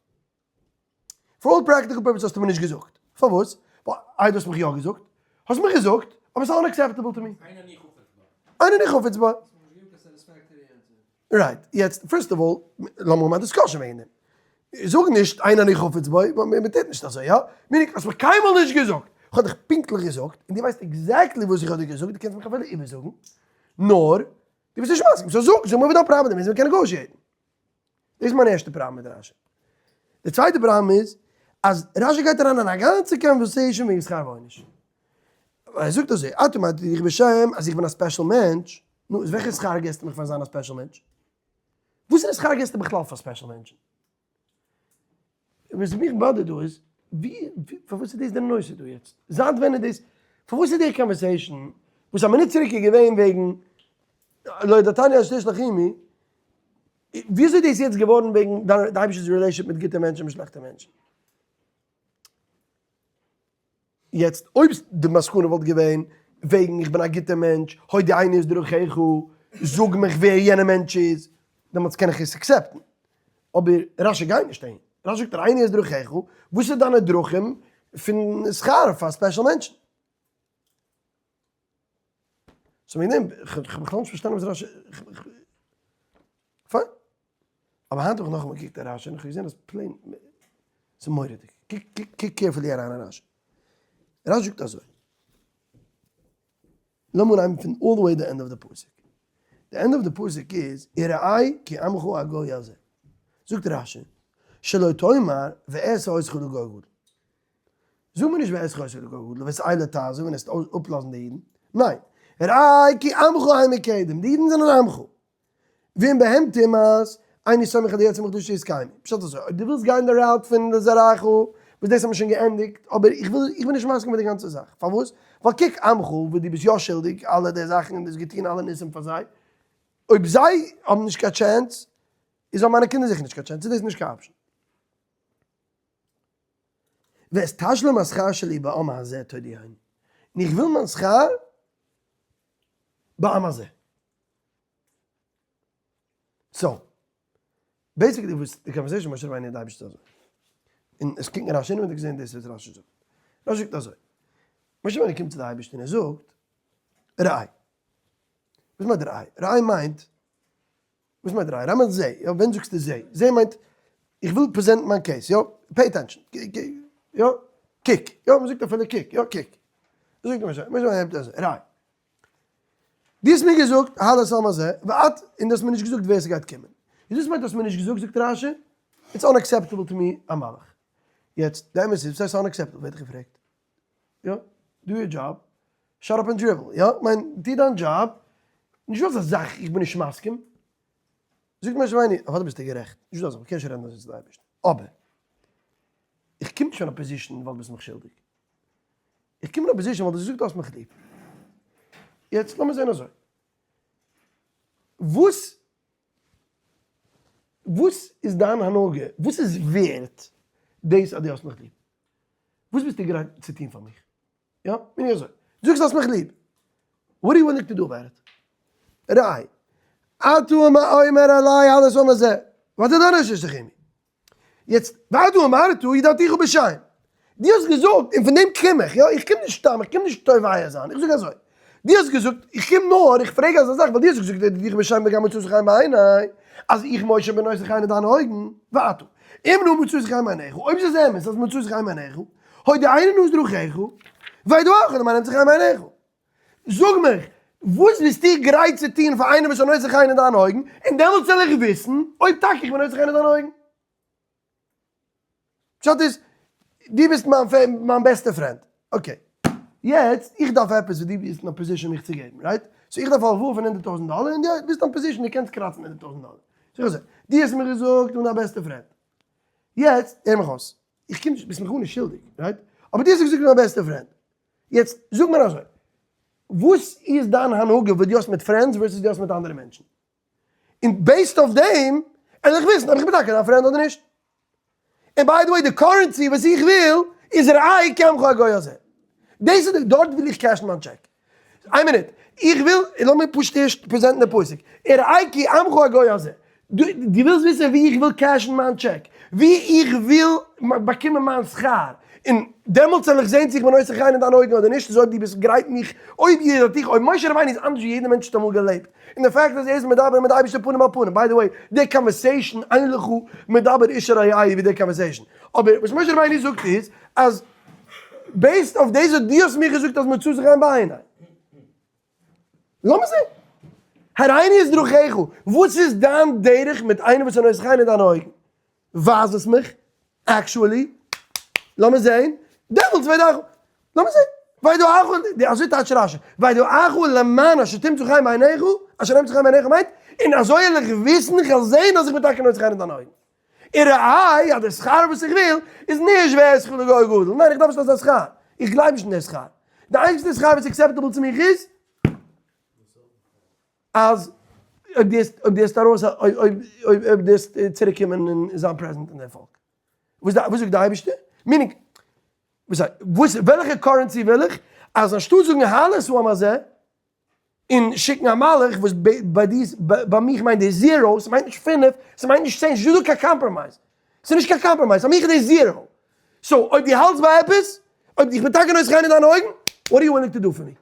For all practical purposes האסטו מיר נישט געזאגט. פארוואס? ווייל איי דו האסט מיך יא געזאגט? האסט מיך געזאגט, אבער ס'איז unacceptable to me. אין אני חפץ בה. אין אני חפץ בה. האסט מיר נישט געגעבן קיין satisfactory answer. Right. יעצט, first of all, לאמיר האבן א discussion וועגן דעם. זאג נישט אין אני חפץ בה, ווייל מען טוט נישט אזוי, יא? meaning, האסט מיך קיינמאל נישט געזאגט. איך האב דיך פונקטליך געזאגט, און דו ווייסט exactly וואס איך האב דיר געזאגט, דו קענסט מיך אפילו איבערזאגן, נאר דו ביסט נישט מסכים. So זאג, זאג מיר וואס דיין פראבלעם איז, מיר קענען negotiate ן. דאס איז מיין ערשטע פראבלעם מיט רשי. די צווייטע פראבלעם איז, אז רשי גייט אריין אין א גאנצע conversation וועגן שכר ועונש. ער זאגט אזוי, אתה מעתיק בשם אז איך בין א special מענטש, נו, איז וועלכע שכר געסטו מיך פאר זיין א special מענטש? וואסערע שכר געסטו בכלל פאר special מענטשן? וואס מיך באדערט דא איז, ווי, פארוואס איז דאס דער נושא דא יעצט? זייט ווען איז דאס, פארוואס איז דער conversation, וואס א מינוט צוריק איז געווען וועגן לא הודעתני אשר תשלח עמי, וויאזוי איז דאס יעצט געווארן וועגן די אייבערשטער'ס relationship מיט גוטע מענטשן און מיט שלעכטע מענטשן? יעצט אויב די מסקנא וואלט געווען וועגן איך בין א גוטער מענטש, הודיעני את דרכיך, זאג מיך ווער יענער מענטש איז, דעמאלטס קען איך עס accept ן. אבער רשי גייט נישט אהין. רשי זאגט הראני את דרכיך, וואס איז דיינע דרכים פון שכר פאר special מענטשן? So וועגן דעם, כ'האב בכלל נישט פארשטאנען וואס רשי, פיין. אבער היינט האב איך נאכאמאל געקוקט אין רשי און איך האב געזען אז plain, ס'איז מורא'דיג. קוק, קוק, קוק carefully אריין אין רשי. רשי זאגט אזוי. לאמיר אנהייבן פון all the way the end of the פסוק. די end of the פסוק איז, וראה כי עמך הגוי הזה. זאגט רשי, שלא תאמר ואעשה אותך לגוי גדול. זאג מיר נישט ואעשה אותך לגוי גדול, ואת אלה תעזוב און עסט אפלאזן די אידן. ניין, ראה כי עמך הם מקדם, די אידן זענען עמך. ואם בהם תמאס, איני סומך על יצר מקדשי יתקיימו. פשט אזוי, אויב דו ווילסט גיין די route פון לזרעך, וואס דאס האט מען שוין געענדיגט, אבער איך וויל, איך בין נישט מסכים מיט די גאנצע זאך. פארוואס? ווייל קוק עמך, וואס דו ביסט יא שולדיג אלע די זאכן און דו האסט געטון אלע ניסים פאר זיי, אויב זיי האבן נישט קיין chance, איז האבן מיינע קינדער זיכער נישט קיין chance, איז דאס נישט קיין option. ואת תשלום השכר שלי בעם הזה תודיעני, און איך וויל מיין שכר בעם הזה. So, basically וואס די conversation משה רבינו און די אייבערשטער אזוי. און עס קוקט מיר רשי און געזען דאס וואס רשי זאגט. רשי זאגט אזוי. משה רבינו קומט צו די אייבערשטער און ער זאגט, ראה. וואס מיינט ראה? ראה מיינט, וואס מיינט ראה? ראה מיינט זע. יא, ווען זאגסטו זע? זע מיינט, איך וויל present ן מיין case, יא? Pay attention. יא? קוק. יא, מען זאגט אפילו קוק. יא, קוק. זאגט משה, משה רבינו הייבט אן, ראה. דו האסט מיר געזאגט העל את העם הזה, ואת, און דו האסט מיר נישט געזאגט ווער ס'גייט קומען. איז וואס מיינט האסט מיר נישט געזאגט, זאגט רשי, it's unacceptable to me א מלאך. יעצט, די אמת איז, וואס הייסט unacceptable ווערט געפרעגט. יא, do your job, shut up and dribble, יא, כ'מיין, טו דיין דזשאב, נישטא אזא זאך איך בין נישט מסכים. זאגט משה רבינו, אוודאי ביסטו גערעכט, נישטא אזא זאך, מ'קען נישט רעדן אזוי צו די אייבערשטן, אבער, איך קום נישט פון א position ווייל דו ביסט מיך שולדיג. איך קום אין א position ווייל דו זאגסט דו האסט מיך ליב. יעצט לאמיר זען אזוי. וואס וואס איז דיין הנהגה? וואס איז ווערט דאס אז דו האסט מיך ליב? וואס ביסטו גרייט צו טון פאר מיך? יא, בין איך אזוי. דו זאגסט האסט מיך ליב. What are you willing to do about it? ראה, אתה אומר אלי העל את העם הזה, ואתה דורש שתשלחני. יעצט, ואתה אמרת ידעתיך בשם. דו האסט געזאגט, און פון דעם קום איך, יא, איך קום נישט סתם, איך קום נישט תובע זיין, איך זאג אזוי, דו האסט געזאגט, איך קום נאר, איך פרעג אזא זאך, ווייל דו האסט געזאגט ידעתיך בשם וגם מצאתי חן בעיני, אז איך משה בין נושא חן אין דיינע אויגן, ואתה, אם נא מצאתי חן בעיניך, אויב ס'איז אמת אז מצאתי חן בעיניך, הודיעני נא את דרכיך, ואדעך למען אמצא חן בעיניך. זאג מיך, וואס ביסטו גרייט צו טון פאר איינער וואס איז נושא חן אין דיינע אויגן, און דעמאלטס וועל איך וויסן אויב טאקע איך בין נושא חן אין דיינע אויגן. פשט איז, דו ביסט מיין בעסטע friend, okay, יעצט איך דארף עפעס וואס דו ביסט אין א position מיך צו געבן, right? So איך דארף א הלוואה פון 100,000 דאלער און דו ביסט אין א position דו קענסט קראצן 100,000 דאלער. זאג אזוי, דו האסט מיר געזאגט איך בין דיין בעסטע friend, יעצט הער מיך אויס, איך קום נישט, ביסט מיך גארנישט שולדיג, right? אבער דו האסט געזאגט איך בין דיין בעסטע friend, יעצט זאג מיר אזוי, וואס איז דיין הנהגה וואס דו האסט מיט friends versus דו האסט מיט אנדערע מענטשן? און based אויף דעם וועל איך וויסן אויב איך בין טאקע דיין friend אדער נישט. און by the way די currency וואס איך וויל איז ראה כי עמך הגוי הזה. דאס איז די, דארט וויל איך cash ן מיין טשעק. איין מינוט, איך וויל, לאמיר פשוט ערשט present ן די פסוק. ראה כי עמך הגוי הזה. דו ווילסט וויסן ווי איך וויל cash ן מיין טשעק, ווי איך וויל באקומען מיין שכר, און דעמאלטס וועל איך זען צו איך בין נושא חן אין דיינע אויגן אדער נישט, איז אויב דו ביסט גרייט מיך, אויב איר האט דיך, אויב משה רבינו איז אנדערש ווי יעדער מענטש האט אמאל געלעבט, און די פאקט אז ער איז מדבר מיט די אייבערשטער פנים אל פנים, by the way, די conversation אין לך מדבר איש אל רעהו ווי די conversation, אבער וואס משה רבינו זאגט איז אז based אויף דאס וואס דו האסט מיר געזאגט אז מצא חן בעיני. לאמיר זען. הראני את דרכיך, וואס איז דיין דרך מיט איינער וואס איז נושא חן אין דיינע אויגן? ווייז עס מיך, actually, לאמיר זען, דעמאלטס ואדעך, לאמיר זען, ואדעך, אזוי טייטשט רשי, ואדעך למען אשר תמצא חן בעיניך, אשר אמצא חן בעיניך מיינט, און אזוי וועל איך וויסן, איך וועל זען אז איך בין טאקע נושא חן אין דיינע אויגן. און ראי' אז די שכר וואס איך וויל איז נישט ואעשך לגוי גדול, ניין איך דארף נישט אזא שכר, איך גלייב נישט אין די שכר, די איינציגסטע שכר וואס איז acceptable צו מיך איז אז אויב דו וועסט אויב דו וועסט ארויס אויב אויב אויב דו וועסט צוריק קומען און זיין present אין די פאלק. וואס וואס זאגט די אייבערשטער? meaning וואס וואס וועלכע currency וויל איך? אז אנשטאט זאגן הלית העם הזה און שיקן א מלאך וואס ביי די ביי מיך מיינט דאס zero, ס'מיינט נישט פינף, ס'מיינט נישט 10, ס'נישט דא קיין compromise, ס'איז נישט קיין compromise, פאר מיך איז דאס zero. So אויב דו האלטסט ביי עפעס, אויב איך בין טאקע נושא חן אין דיינע אויגן, what are you willing to do for me?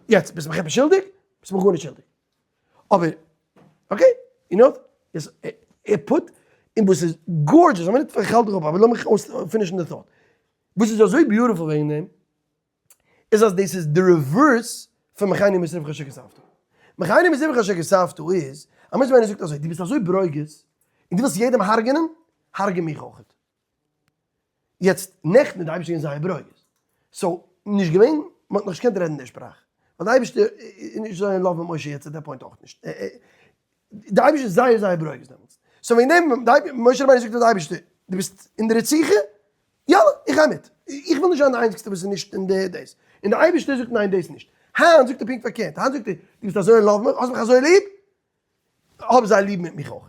יעצט ביסט מיך עפעס שולדיג? ביסט מיך גארנישט שולדיג. אבער okay, you know, איז ער put, און וואס איז gorgeous, א מינוט איך האלט דיך אפ, אבער לאמיך אויס finish ן די thought. וואס איז אזוי beautiful וועגן דעם, איז אז דאס איז די reverse פון מחני משרפך שכספתו. מחני משרפך שכספתו איז, א מענטש ווען ער זאגט אזוי, דו ביסט אזוי ברוגז, און דו ווילסט יעדעם הרג'נען, הרג'ע מיך אויכעט. יעצט, נעכטן איז די אייבערשטער געווען זייער ברוגז. So, נישט געווען, מען האט נאך נישט געקענט רעדן די שפראך. ווייל די אייבערשטער איז נישט אזוי אין love מיט משה יעצט at that point אויך נישט. די אייבערשטער איז זייער זייער ברוגז דעמאלטס. So וועגן דעם, משה רבינו זאגט פאר די אייבערשטער, דו ביסט אין די רציחה? יאללה, איך גיי מיט. איך וויל נישט זיין די איינציגסטע וואס איז נישט אין די דאס. און די אייבערשטער זאגט ניין דאס נישט. היינט זאגט ער פונקט פארקערט. היינט זאגט ער, דו ביסט אזוי אין love מיט מיך, האסט מיך אזוי ליב, האב זיי ליב מיט מיך אויך.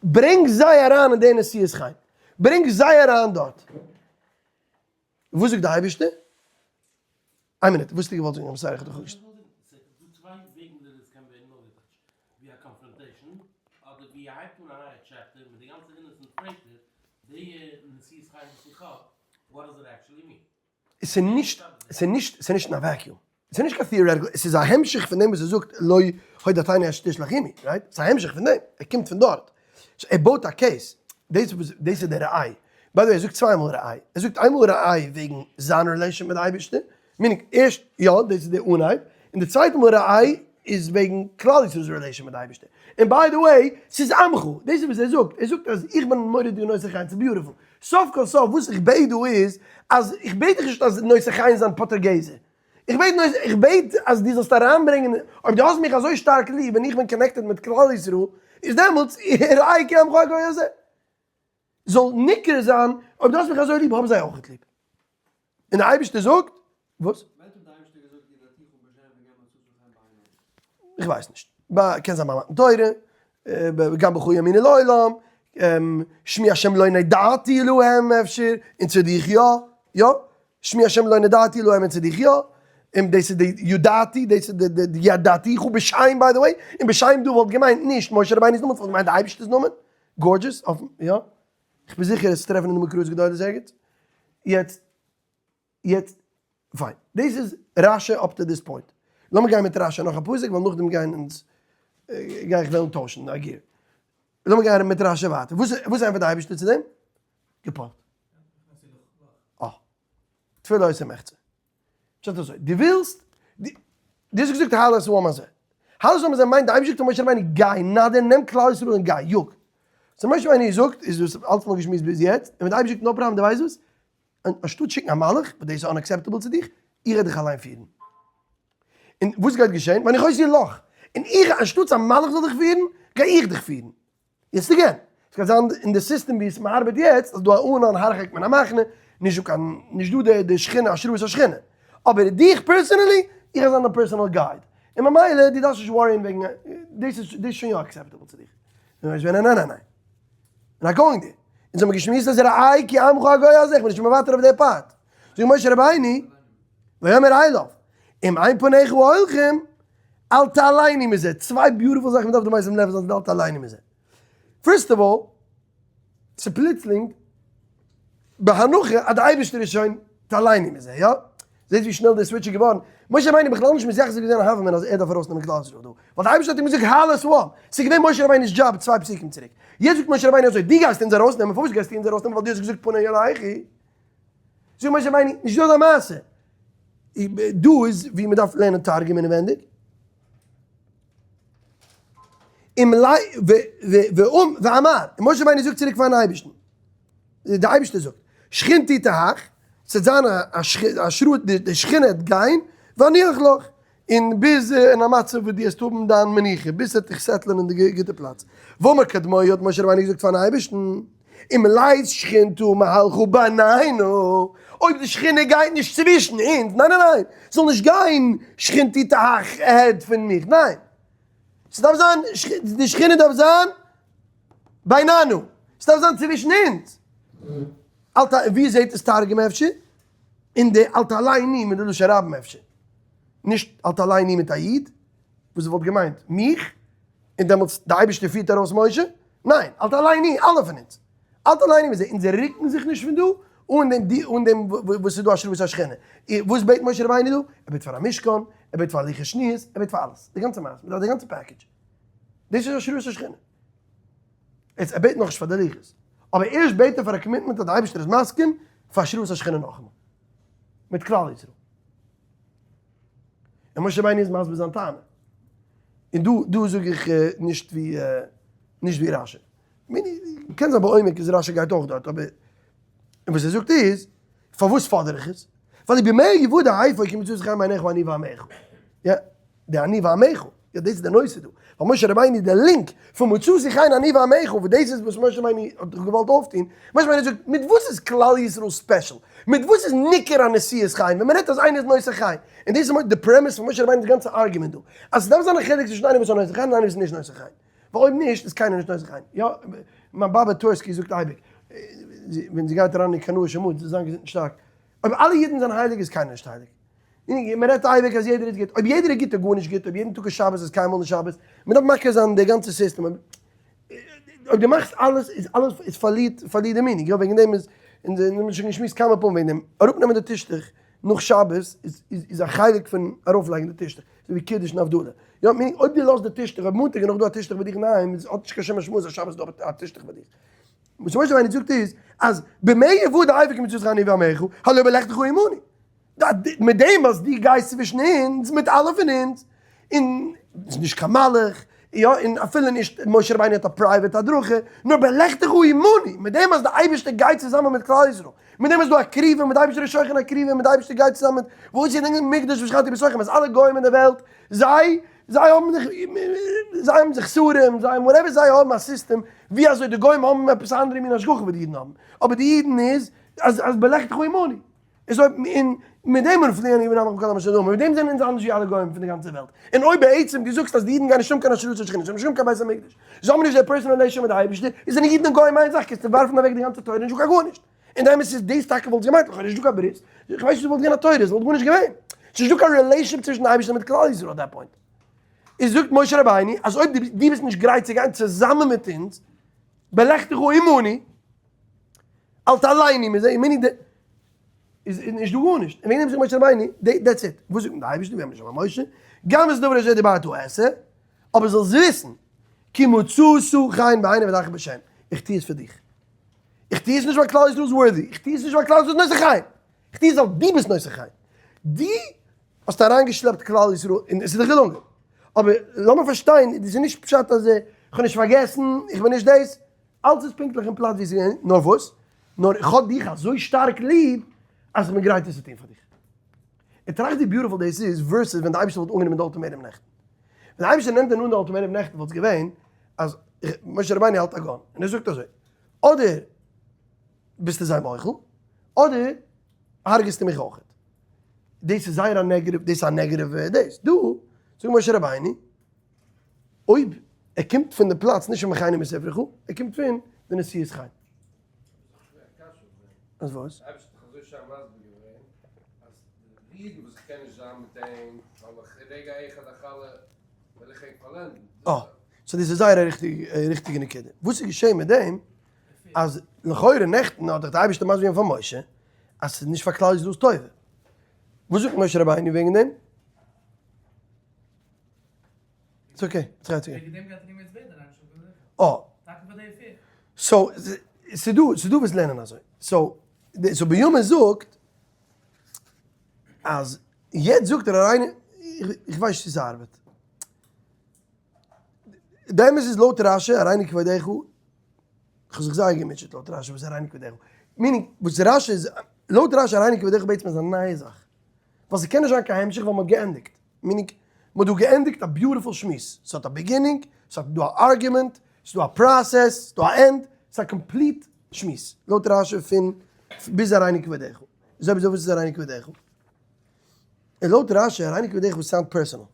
ברענג זיי אריין אין די נשיאות חן. ברענג זיי אריין דארט. וואס זאגט די אייבערשטער? איין מינוט, וואס האסטו געוואלט זאגן? I'm sorry, איך האב דיך אפגעשטעלט. ס'איז דא צוויי וועגן וויאזוי דאס קען ווערן אויסגעטייטשט, ווי א confrontation, אדער ווי ער הייבט אן א נייע chapter מיט די גאנצע innocent פרעגט ער, די נשיאות חן וואס איך האב, what does it actually mean? ס'איז נישט, ס'איז נישט, ס'איז נישט אין א vacuum. ס'איז נישט קיין theoretical, ס'איז א המשך פון דעם וואס ער זאגט לא הודעתני אשר תשלח עמי, right? ס'איז א המשך פון דעם, ער קומט פון דארט. So ער בויט א case. דאס וואס, דאס איז די ראי'. by the way, ער זאגט צוויי מאל ראי'. ער זאגט איינמאל ראי' וועגן זיין relation מיט די אייבערשטער, meaning ערשט, יא, דאס איז די אנהייב, און די צווייטע מאל ראי' איז וועגן כלל ישראל'ס relation מיט די אייבערשטער. און by the way, ס'איז עמך, דאס איז וואס ער זאגט, ער זאגט אז איך בין מורא'דיג נושא חן, ס'איז beautiful. סוף כל סוף וואס איך בעט דא איז, אז איך בעט דיך נישט אז נושא חן זיין פאטערגעזער, איך בעט נאר, איך בעט אז דו זאלסט אריינברענגען, אויב דו האסט מיך אזוי שטארק ליב און איך בין connected מיט כלל ישראל, איז דעמאלטס, ראה כי עמך הגוי הזה. זאל ניכר זיין, אויב דו האסט מיך אזוי ליב, האב זיי אויכעט ליב. און דער אייבערשטער זאגט, וואס? ווען האט די אייבערשטער געזאגט ידעתיך בשם וגם מצאתיך חן בעיני? איך ווייס נישט. קען זיין ביי מתן תורה, גם בך יאמינו לעולם, שמי השם לא נודעתי להם אפשר, און צו דיך יא, יא, שמי השם לא נודעתי להם און צו דיך יא, און דאס איז די ידעתי, דאס איז די ידעתיך בשם by the way, און בשם דא וואלט געמיינט נישט משה רבינו'ס נאמען, ס'וואלט געמיינט די אייבערשטער'ס נאמען, gorgeous, אויפן, יא, איך בין זיכער עס צו טרעפן אין די מקראות גדולות ערגעץ, יעצט. יעצט, פיין, דאס איז רשי up to this point. לאמיר גיין מיט רשי נאך א פסוק, ווייל נאכדעם גייען אונז, גיי איך וועלן טוישן א gear. לאמיר גיין מיט רשי ווייטער. וואס וואס ענטפערט די אייבערשטער צו דעם? געפאלט. אה. תפילה עושה מחצה. פשט אזוי, דו ווילסט, דו. דו האסט געזאגט העל את העם הזה. העל את העם הזה מיינט די אייבערשטער זאגט פאר משה רבינו גיי, נאדער, נעם כלל ישראל און גיי, יאג. so משה רבינו זאגט, איז דאס אלץ מאל געשמועסט ביז יעצט, און ווען די אייבערשטער זאגט no problem דו ווייסט וואס, אנשטאט שיקן א מלאך, וואס דאס איז unacceptable צו דיך, איך וועל דיך אליין פירן. און וואס גייט געשען? ואני עושה לך, און איך, אנשטאטס א מלאך זאל דיך פירן, גיי איך דיך פירן. יעצט again, עס קען זיין אין די סיסטעם ווי עס מ'ארבעט יעצט אז דא א ענן הרחק מן המחנה, נישט דא קיין, נישט דא די די שכינה השראת השכינה, אבער דיך personally, איך וועל זיין דיין personal guide, און ממילא דו דארפסט נישט worry ען וועגן, דאס איז דאס איז שוין יא acceptable צו דיך. און ער איז געווען א ניין ניין ניין. און א גאוינג דער. אונז האבן געשמועסט אז ראה כי עמך הגוי הזה, איך בין נישט מוותר אויף די part. זאגט משה רבינו, ויאמר אליו, אם אין פניך הולכים, אל תעלני מזה, צוויי beautiful זאכן מ'דארף דא משים לב זיין אל תעלני מזה. First of all, ס'פלוצלינג, בהנחה אז די אייבערשטער איז שוין תעלני מזה, יא? זעהט ווי שנעל דער switch איז געווארן, משה רבינו בכלל נישט מתייחס געווען א הוה אמינא אז ער דארף ארויסנעמען כלל ישראל דא, ווייל די אייבערשטער האט אים געזאגט העל את העם, ס'איז געווען משה רבינו'ס דזשאב צוויי פסוקים צוריק, יעצט זאגט משה רבינו אזוי, דו גייסט אונז ארויסנעמען, פארוואס גייסטו אונז ארויסנעמען ווייל דו האסט געזאגט פני ילכו? זאגט משה רבינו, נישט דא אזא מעשה, דא איז ווי מען דארף לערנען תרגום אינעווענדיג, ואמר, און משה רבינו זאגט צוריק פארן אייבערשטן, די אייבערשטער זאגט, שכינתי תהך, ס'וועט זיין א השראה, די שכינה וועט גיין, ואניח לך, און ביז אין א מצב וואס דו וועסט האבן דיין מנוחה, ביז ס'וועט דיך settle ען אין די גוטע פלאץ. ואמר קדמאי האט משה רבינו געזאגט פארן אייבערשטן, אם לית שכינתא מהלכא בינינו, אויב די שכינה גייט נישט צווישן אונז, ניין ניין ניין, ס'זאל נישט גיין שכינתי תהך ahead פון מיך, ניין, ס'דארף זיין, די שכינה דארף זיין בינינו, ס'דארף זיין צווישן אונז. אל ת, ווי זעהט עס תרגום אפשר? אין די אל תעלני מיט די לשון רבים אפשר. נישט אל תעלני מיט א איד, וואס וואלט געמיינט מיך, און דעמאלטס די אייבערשטער פירט ארויס משה, ניין, אל תעלני, אלע פון אונז. אל תעלני מזה, אונז רוקן זיך נישט פון דא, אן דעם די, אן דעם וואס איז דא השראת השכינה. וואס בעט משה רבינו דא? ער בעט פאר א משכן, ער בעט פאר לוחות שניות, ער בעט פאר אלעס, די גאנצע מעשה, מ'דארף די גאנצע package. דאס איז השראת השכינה. יעצט ער בעט נאכנישט פאר די לוחות, אבער ערשט בעט ער פאר א commitment אז די אייבערשטער איז מסכים פאר השראת השכינה נאכאמאל מיט כלל ישראל. און משה רבינו איז מסביר זיין טענה. און דא דא זאג איך נישט ווי נישט ווי רשי. קען זיין בעומק איז רשי גייט אויך דארט אבער און וואס ער זאגט איז פארוואס פאדער איך עס? ווייל בימי יבוד האיפה כי מצאת חן בעיניך אני ועמך. יא. די אני ועמך, יא דאס איז די נושא דא, ווייל משה רבינו איז די link פון מצאתי חן אני ועמך, וואס דאס איז וואס משה רבינו האט דאך געוואלט אויפטון, משה רבינו זאגט, מיט וואס איז כלל ישראל special? מיט וואס איז ניכר א נשיאת חן? ווען מען רעדט אז איינער איז נושא חן, און דאס איז די premise פון משה רבינו'ס גאנצע argument דא, אז עס דארף זיין א חילוק צווישן איינער וואס איז נושא חן און איינער וואס איז נישט נושא חן, ווייל אויב נישט איז קיינער נישט נושא חן, יא, מיין באבע טווערסקי זאגט אייביג, ווען זי גייט אריין אין קנאישע mood, זי זאל זיין געזונט און שטארק, אויב אלע אידן זענען הייליג איז קיינער נישט הייליג. מען רעדט אייביג אז יעדער איז גוט, אויב יעדער איז גוט איז גארנישט גוט, אויב יעדן טאג איז שבת איז קיינמאל נישט שבת, מען דארף מכיר זיין די גאנצע סיסטעם, אויב דו מאכסט אלעס איז אלעס איז פארלירט פארלירט די meaning, יא וועגן דעם איז, אונז האבן שוין געשמועסט כמה פעמים וועגן דעם, אראפנעמען די טישטוך נאך שבת איז איז א חלק פון ארויפלייגן די טישטוך, אזוי ווי קידוש און הבדלה, יא meaning אויב דו לאזט די טישטוך, אויב מאנטאג איז נאך דא א טישטוך ביי דיך אינדערהיים איז האט נישט קיין שום משמעות אז שבת איז דא א טישטוך ביי דיך. וואס משה רבינו זאגט איז אז במה יוודע אפוא כי מצאת חן אני ועמך הלא בלכתך עמנו. מיט דעם אז דו גייסט צווישן אונז מיט אלע פון אונז, און ס'איז נישט קיין מלאך, יא, און אפילו נישט משה רבינו האט א private הדרכה, נאר בלכתך עמנו, מיט דעם אז די אייבערשטער גייט צוזאמען מיט כלל ישראל, מיט דעם איז דא א קריבה, מיט די אייבערשטער איז שוכן א קריבה, מיט די אייבערשטער גייט צוזאמען מיט ועשו לי מקדש ושכנתי בתוכם, אז אלע גוים אין די וועלט, זיי, זיי האבן זיך, זיי האבן זיך שרים, זיי האבן whatever זיי האבן א סיסטעם ווי אזוי די גוים האבן עפעס א אנדערע מין השגחה ווי די אידן האבן, אבער די אידן איז אז אז בלכתך עמנו, איז אויב און מיט דעם מפליא אני מן עמך מכל אשר דומה, מיט דעם זענען אונז אנדערש ווי אלע גוים פון די גאנצע וועלט, און אויב בעצם דו זאגסט אז די אידן גייען נישט האבן קיין השראת השכינה, זיי האבן נישט קיין בית המקדש, זיי האבן נישט די personal relation מיט די אייבערשטער, איז זענען אידן און גוים איין זאך, קענסטו ווארפן אוועק די גאנצע תורה נישט דא קיין גארנישט. און די אמת איז דאס טאקע וואלט געמיינט לכאורה נישט דא קיין ברית, איך ווייס נישט וואלט געווען א תורה, עס וואלט גארנישט געווען, ס'איז נישט דא קיין relationship צווישן די אייבערשטער מיט כלל ישראל at that point. איז זאגט משה רבינו אז אויב דו ביסט נישט גרייט צו גיין צוזאמען מיט אונז, בלכתך עמנו, אל תעלני מזה, מיני די, איז נישט דא גארנישט, און וועגן דעם זאגט משה רבינו, that's it, וואס זאגט די אייבערשטער, ויאמר ה' אל משה, גם את הדבר אשר דברת אעשה, אבער זאלסט וויסן, כי מצאת חן בעיני ואדרכך בשם, איך טו עס פאר דיך. איך טו עס נישט ווייל כלל ישראל איז worthy, איך טו עס נישט ווייל כלל ישראל איז נושא חן, איך טו עס ווייל דו ביסט נושא חן. דו. האסט אריינגעשלעפט כלל ישראל און עס איז דיך געלונגען. אבער לאמיר פארשטיין, דאס איז נישט פשט אז איך האב נישט פארגעסן, איך בין נישט דאס, אלץ איז פונקטליך אין פלאץ ווי עס איז געווען, נאר וואס? נאר איך האב דיך אזוי שטארק ליב אז איך בין גרייט עס צו טון פאר דיך. און טראכט ווי beautiful דאס איז versus ווען די אייבערשטער וואלט אנגענומען די ultimatum נעכטן. ווען די אייבערשטער נעמט ווען אן די ultimatum נעכטן וואלט עס געווען אז משה רבינו האלט א gun און ער זאגט אזוי, אדער ביסטו זיי מוחל, אדער הרג'סטו מיך אויכעט. דאס איז זייער א negative, דאס איז א negative דאס. דא זאגט משה רבינו, אויב ער קומט פון די פלאץ נישט פון מחני מספרך, ער קומט פון די נשיאות חן. אז וואס? אה, so דאס איז זייער א ריכטיגע נקודה. וואס איז געשען מיט דעם אז לכאורה נעכטן האט דאך די אייבערשטער מסביר געווען פאר משה אז ס'איז נישט פאר כלל ישראל'ס טובה. וואס זאגט משה רבינו וועגן דעם? it's okay, try צו גיין. אה. so, ס'דא, ס'דא וואס לערנען אזוי. so, so בנימין זאגט אז יעצט זאגט ער אריין, איך ווייס נישט צו ס'ארבעט. די אמת איז לויט רשי, הראני כבודך, איך האב זיך זייער געמוטשעט לויט רשי וואס איז הראני כבודך. meaning, וואס רשי איז, לויט רשי הראני כבודך בעצם איז א נייע זאך. ווייל ס'קען נישט זיין קיין המשך ווייל מ'האט געענדיגט. meaning, מ'האט דא געענדיגט א beautiful שמועס. ס'האט א beginning, ס'האט דא א argument, ס'איז דא א process, ס'איז דא א end, ס'איז א complete שמועס. לויט רשי פון ביז הראני כבודך. איז אויב אזוי וואס איז הראני כבודך? און לויט רשי הראני כבודך sound personal.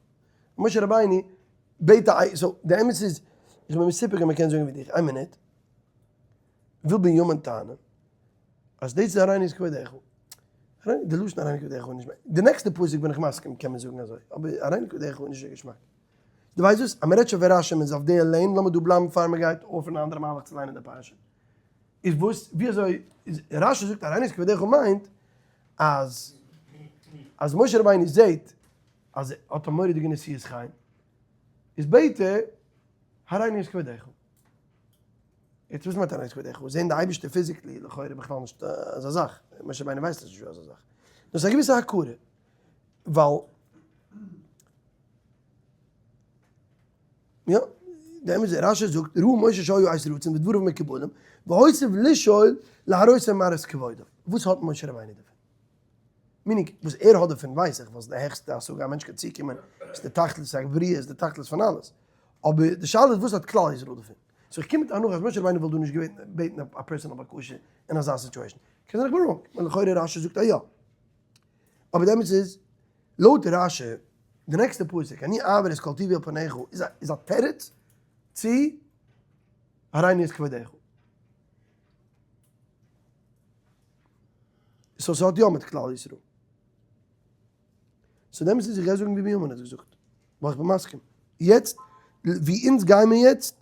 משה רבינו בעט א so די אמת איז, איך בין מסופק אויב מ'קען זאגן ווי דיך, איין מינוט, וויל בנימין טענה'ן אז דאס איז הראני את כבודך, די לשון הראני כבודך איז נישט, די נעקסטע פסוק בין איך מסכים קען מען זאגן אזוי, אבער הראני כבודך איז נישט אזוי געשמאק. דו ווייסט וואס, אז מ'רעדט שוין פון רשי מ'איז אויף די lane, לאמיר דא בלייבן פאר מ'גייט אויף אין א אנדערע מהלך צו ליינען די פרשה. איז וואס, ווי אזוי, איז רשי זאגט הראני את כבודך מיינט אז אז משה רבינו זעהט אז ער האט א מורא'דיגע נשיאות חן, איז בעט ער הראני את כבודך. יעצט וואס מיינט הראני את כבודך? זעהן די אייבערשטער physically לכאורה בכלל נישט אזא זאך, משה רבינו ווייסט נישט אזא זאך. דאס איז א געוויסע הכרה, ווייל יא, די אמת איז רשי זאגט ראה משה שהיה עת רצון ודבריו מקובלים, והוסיף לשאול להראות מראות כבודו. וואס האט משה רבינו דערפון? meaning, וואס ער האט דערפון ווייס איך, ווייל ס'איז די העכסטע השגה א מענטש קען צוקומען, ס'איז די תכלית הבריאה, ס'איז די תכלית פון אלעס. אבער די שאלה איז וואס האט כלל ישראל דערפון? so איך קום מיט א הנחה אז משה רבינו וואלט דא נישט געבעטן בעטן א personal בקשה אין אזא situation. קען זיין איך בין wrong, ווייל לכאורה רשי זאגט אז יא. אבער די אמת איז, לויט רשי, די נעקסטע פסוק, אני אעביר את כל טובי על פניך, איז א תירוץ צו הראני את כבודך. so ס'האט יא מיט כלל ישראל. so דעמאלטס איז איך גיי זאגן ווי בנימין האט געזאגט, ווייל איך בין מסכים. יעצט, ווי אונז גיימער יעצט,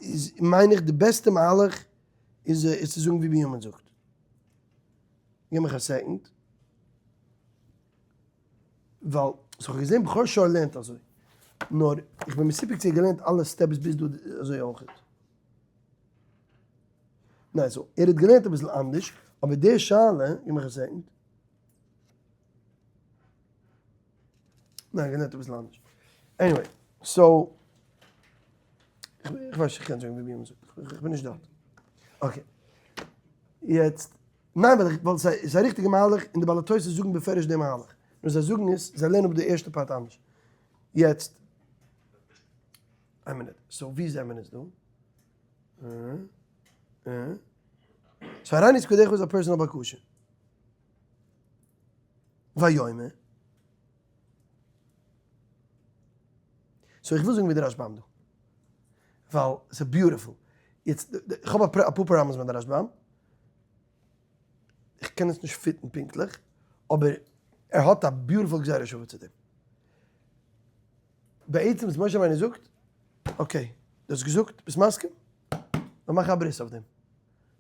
איז מיין איך די בעסטע מהלך איז איז צו זאגן ווי בנימין זאגט. גיב מיך א second. ווייל so כ'האב געזען בכור שור לערנט אזוי. נאר איך בין מסופק צו ער האט געלערנט אלע steps ביז דא אזוי אויכעט. ניין so ער האט געלערנט אביסל אנדערש, אבער די שאלה, גיב מיך א second. ניין ער האט געלערנט אביסל אנדערש. anyway, so, איך ווייס נישט איך קען זאגן ווי בנימין זאגט, איך בין נישט דארט. okay. יעצט, ניין ווייל איך, ווייל ס'איז א ריכטיגע מהלך און די בעלי התוס' זאגן בפירוש די מהלך. נאר זיי זאגן עס, זיי לערנען אפ די ערשטע part אנדערש. יעצט, איין מינוט, so ווי זעמער אונז דא? so הראני את כבודך איז א personal בקשה. ויאמר. so איך וויל זאגן ווי די רשבם דא. ווייל ס'איז beautiful. יעצט, איך האב אפאר problems מיט די רשבם. איך קען עס נישט fit ן פונקטליך. אבער ער האט א beautiful גזירה שווה צו דעם. בעצם וואס משה רבינו זאגט, okay, דו האסט געזאגט, ביסט מסכים? לאמיר מאכן א ברית אויף דעם.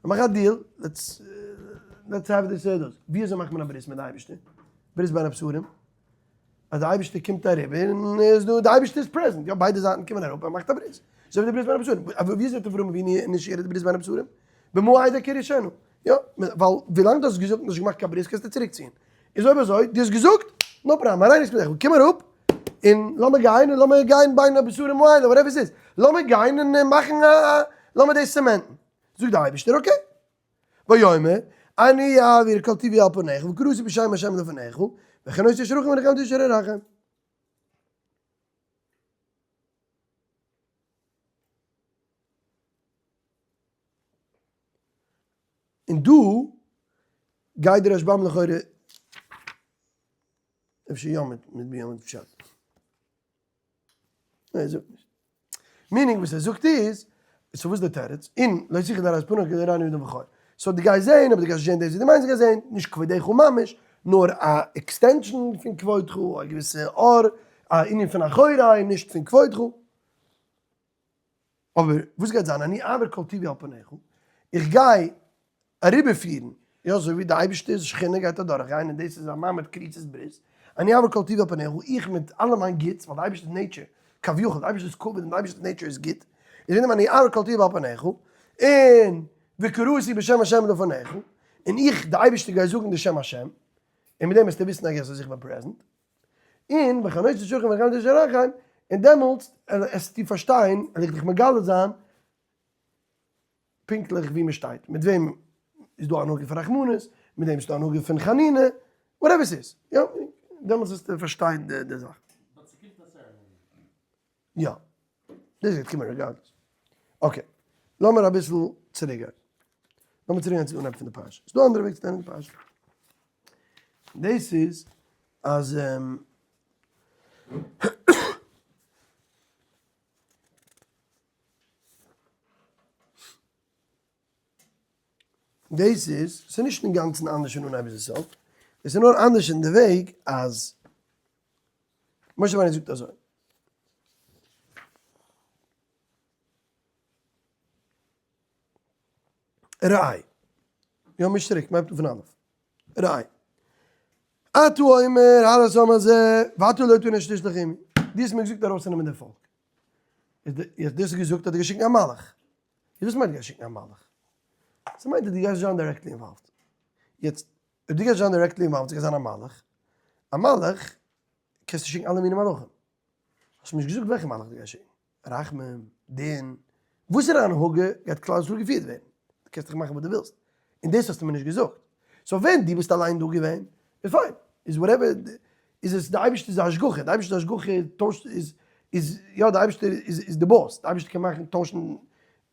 לאמיר מאכן א deal, let's let's have this דאס. ווי אזוי מאכט מען א ברית מיט די אייבערשטער? ברית בין הבתרים? אז די אייבערשטער קומט אריבער און ער איז דא, די אייבערשטער איז present, יא ביידע זייטן קומען אראפ, ער מאכט א ברית. אזוי ווי די ברית בין הבתרים. אבער ווי אזוי האט אברהם אבינו initiated די ברית בין הבתרים? במה אדע כי אירשנה. יא, ווייל ווילאנג דו האסט געזאגט און נישט געמאכט קיין ברית קענסטו צוריקציען. איז אויב אזוי, דו האסט געזאגט? No problem, אריין איז מיט קום אראפ און לאמיר גיין און לאמיר גיין בין הבתרים האלה, whatever ס'איז, לאמיר גיין און מאכן א, לאמיר דאס צעמענטן. זאגט דער אייבערשטער okay. ויאמר, אני אעביר כל טובי על פניך וקראתי בשם השם לפניך, וחנותי אשר רחם ונחמתי אשר ארחם. און דא גייט דער רשבם לכאורה אפשר יא מיט מיט ביאור מיט פשט. ניין ער זאגט נישט. meaning וואס ער זאגט איז, so וואס איז די תירוץ? אין לא שיחה דעת פונח כדי רעני אדם וכו'. so דו גייסט זעהן, אבער דו גייסט נישט זעהן דאס וואס דו מיינסט גייסט זעהן, נישט כבודך ממש, נאר א extension פון כבודך, א געוויסע אור, א ענין פון אחורי, נישט פון כבודך. אבער וואס גייט זיין אני אעביר כל טובי על פניך, איך גיי אריבערפירן, יא אזוי ווי די אייבערשטער'ס שכינה גייט אדורך גיין און דאס איז א מעמד כריתת ברית, אני אעביר כל טובי על פניך, איך מיט אלע מיין גוטס, ווייל די אייבערשטער'ס nature, כביכול, די אייבערשטער'ס כבוד און די אייבערשטער'ס nature איז גוט, איז וועגן דעם אני אעביר כל טובי על פניך, און וקראתי בשם השם לפניך, און איך די אייבערשטער גיי זאגן די שם השם, און מיט דעם וועסטו וויסן אז איך בין present. און וחנותי שכם וחנותי שרחם, און דעמאלטס עסטו פארשטיין, וועל איך דיך מגלה זיין פונקטליך ווי מען שטייט, מיט וועם איז דא הנהגה פון רחמנות, מיט וועם איז דא הנהגה פון חנינה, whatever ס'איז, יא, דעמאלטס וועסטו פארשטיין די זאך. but ס'קומט א ceremony. יא, דאס גייט קומען regardless. Okay, לאמיר אביסל צוריק גיין. לאמיר צוריק גיין צו אנהייב פון די פרשה. ס'דא אנדערע וועג צו לערנען די פרשה. דאס איז אז דאס איז, ס'איז נישט אינגאנצן אנדערש פון אנהייב ביז סוף, עס איז נאר אנדערש אין די וועג אז משה רבינו זאגט אזוי. ראה. יא מיש צוריק, מ'הייבט אן פון אלף. ראה. אתה אומר הר השם הזה ואתה לא תונה שתשלח עמי. דו האסט מיר געזאגט ארויסצונעמען די פאלק. איז די, דו האסט געזאגט אז דו גייסט שיקן א מלאך. איז וואס מיינט גייסט שיקן א מלאך? ס'מיינט אז דו גייסט זיין directly involved. יעצט, אויב דו גייסט זיין directly involved, ס'גייט זיין א מלאך. א מלאך קענסטו שיקן אלע מיני מלאכים. האסט מיר נישט געזאגט וועלכע מלאך דו גייסט שיקן. רחמים, דין, וואסערע הנהגה גייט כלל ישראל געפירט ווערן? דו קענסט דאך מאכן וואס דו ווילסט, און דאס האסטו מיר נישט געזאגט, so ווען דו ביסט אליין דא געווען, איז פיין, איז whatever, איז עס די אייבערשטער'ס השגחה, די אייבערשטער'ס השגחה טוישט, איז, איז, יא די אייבערשטער איז איז די boss, די אייבערשטער קען מאכן, טוישן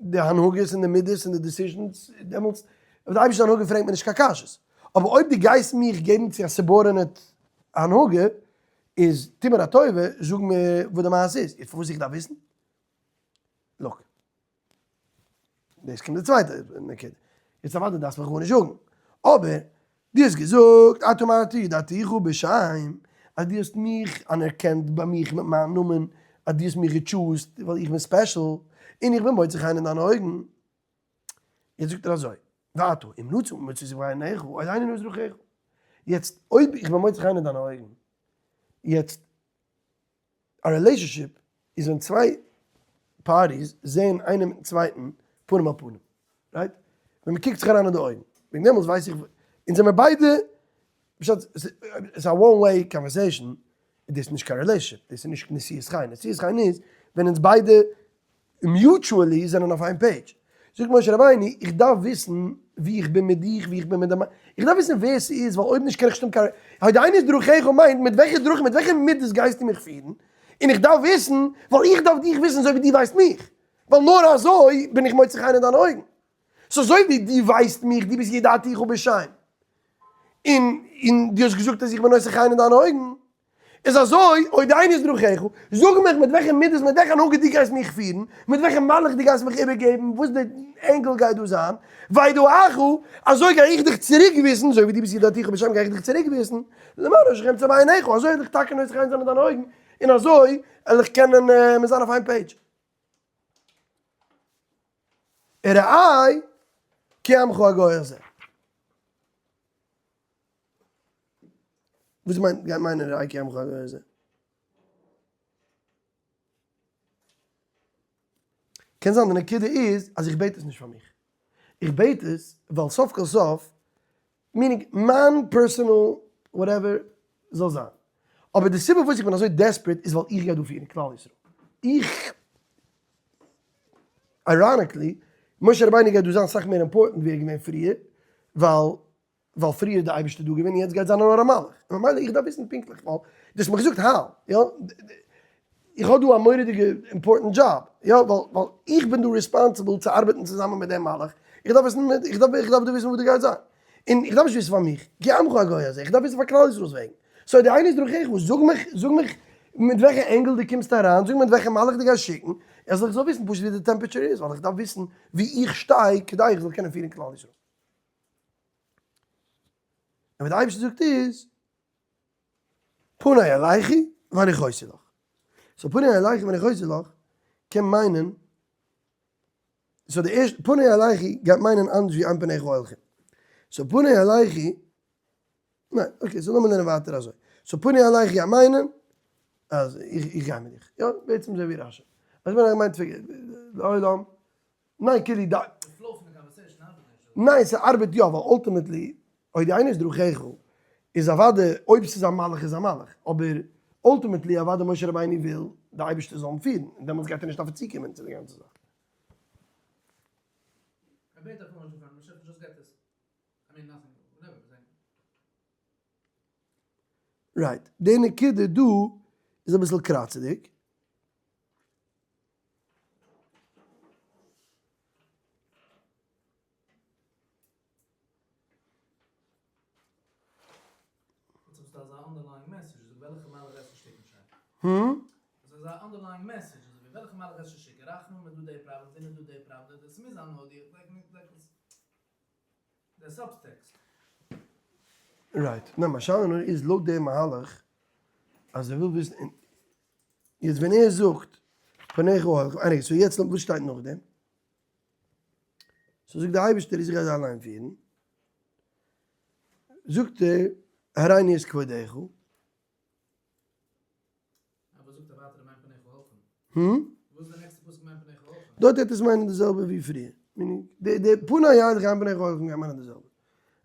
די הנהגות און די מידות און די decisions, דעמאלטס, אויף די אייבערשטער'ס הנהגה פרעגט מען נישט קיין קשיות, אבער אויב דו גייסט מיך געבן צו א subordinate הנהגה, איז טו מיר א טובה, זאג מיר וואס די מעשה איז, יעצט פארוואס איך דארף וויסן? Look. דאס קומט די צווייטע נקודה. יעצט אוודאי דארפסט מיך גארנישט זאגן, אבער דו האסט געזאגט אתה אמרת ידעתיך בשם, אז דו האסט מיך אנערקענט ביי מיך מיט מיין נאמען, אז דו האסט מיך גע choose ט ווייל איך בין special, און איך בין מוצא חן אין דיינע אויגן. יעצט זאגט ער אזוי, ועתה אם נצא מצאתי בעיניך, הודיעני נא את דרכיך. יעצט אויב איך בין מוצא חן אין דיינע אויגן, יעצט א relationship איז ווען צוויי parties זעען איינער מיטן צווייטן פנים אל פנים, right? ווען מען קוקט זיך אריין אין די אויגן, וועגן דעמאלטס ווייס איך, אונז זעמער ביידע, פשט, ס'איז א one way conversation, איז דאס נישט קיין relationship, דאס איז נישט נשיאת חן, נשיאת חן איז ווען אונז ביידע mutually זענען אויף איין page. זאגט משה רבינו, איך דארף וויסן ווי איך בין מיט דיך, ווי איך בין מיט די, איך דארף וויסן ווער ס'איז, ווייל אויב נישט קען איך נישט האבן קיין, הודיעני את דרכיך מיינט מיט וועלכע דרכים, מיט וועלכע מידות גייסטו מיך פירן, און איך דארף וויסן, ווייל איך דארף דיך וויסן אזוי ווי דו ווייסט מיך, ווייל נאר אזוי בין איך מוצא חן אין דיינע אויגן. so אזוי ווי דו ווייסט מיך, דו ביסט ידעתיך בשם, און און דו האסט געזאגט אז איך בין נושא חן אין דיינע אויגן, איז אזוי, הודיעני את דרכיך, זאג מיך מיט וועלכע מידות, מיט וועלכע הנהגה דו גייסט מיך פירן, מיט וועלכע מלאך דו גייסט מיך איבערגעבן, וואס די angle גייט דא זיין, ואדעך, אזוי גיי איך דיך צוריק וויסן, אזוי ווי דו ביסט ידעתיך בשם גיי איך דיך צוריק וויסן, למען אשר אמצא בעיניך, אזוי וועל איך טאקע נושא חן זיין אין דיינע אויגן, און אזוי וועל איך קענען מיר זיין אויף איין page. וראה כי עמך הגוי הזה. וואס מיינט גייט מיינען וראה כי עמך הגוי הזה? קען זיין די נקודה איז אז איך בעט עס נישט פאר מיך. איך בעט עס ווייל סוף כל סוף, meaning מיין personal whatever זאל זיין. אבער די סיבה פארוואס איך בין אזוי desperate איז ווייל איך גיי דא פירן כלל ישראל. איך, ironically, משה רבינו גייט דא זיין סאך מער important ווי ער איז געווען פריער, ווייל ווייל פריער איז די אייבערשטער דא געווען און יעצט גייט זיין נאר א מלאך. ממילא איך דארף וויסן פונקטליך ווייל דו האסט מיך געזאגט how, יא? איך האב דא א מורא'דיגע important job, יא? ווייל ווייל איך בין דא responsible צו ארבעטן צוזאמען מיט דעם מלאך, איך דארף וויסן איך דארף איך דארף דא וויסן וואס דא גייט זיין. און איך דארף נישט וויסן פאר מיך, כי עמך הגוי הזה, איך דארף וויסן פאר כלל ישראל'ס וועגן. so די איינע איז דרכיך, זאג מיך זאג מיך מיט וועלכע angle דו קומסט אריין, זאג מיר מיט וועלכע מלאך דו גייסט שיקן, איך זאל איך זאל וויסן פשוט ווי די temperature איז, ווייל איך דארף וויסן ווי איך שטיי כדי איך זאל קענען פירן כלל ישראל. און וואס די אייבערשטער זאגט איז, פני ילכו והניחותי לך. so פני ילכו והניחותי לך קען מיינען, so די ערשטע, פני ילכו גייט מיינען אנדערש ווי אין פניך הולכים. so פני ילכו, ניין, okay, so לאמיר לערנען ווייטער אזוי. so פני ילכו גייט מיינען אז איך איך גיי מיט דיך. יא, בעצם אזוי ווי רשי. אז ווען ער מיינט לעולם, ניין כאילו די. די flow פון די conversation ארבעט נישט. ניין ס'ארבעט יא ווייל ultimately אויב די איינער איז דרכיך איז אוודאי אויב ס'איז א מלאך איז א מלאך אבער ultimately אוודאי משה רבינו וויל די אייבערשטער זאל אים פירן און דעמאלטס גייט ער נישט דארפן צוקומען צו די גאנצע זאך. ער בעט אפילו נישט דערפאר, משה just get this. I mean nothing, whatever, זיי. right, די נקודה דא איז אביסל קראצעדיג. right, ניין מיין שאלה נאר איז לויט די מהלך אז ער וויל וויסן און יעצט ווען ער זאגט פניך הולכים, anyway so יעצט וואס שטייט נאכדעם? so זאגט די אייבערשטער איז איך גיי זיי אליין פירן, זאגט ער הראני את כבודך. דארט וועט עס מיינען די זעלבע ווי פריער, די די פני ילכו אין פניך הולכים גייט מיינען די זעלבע,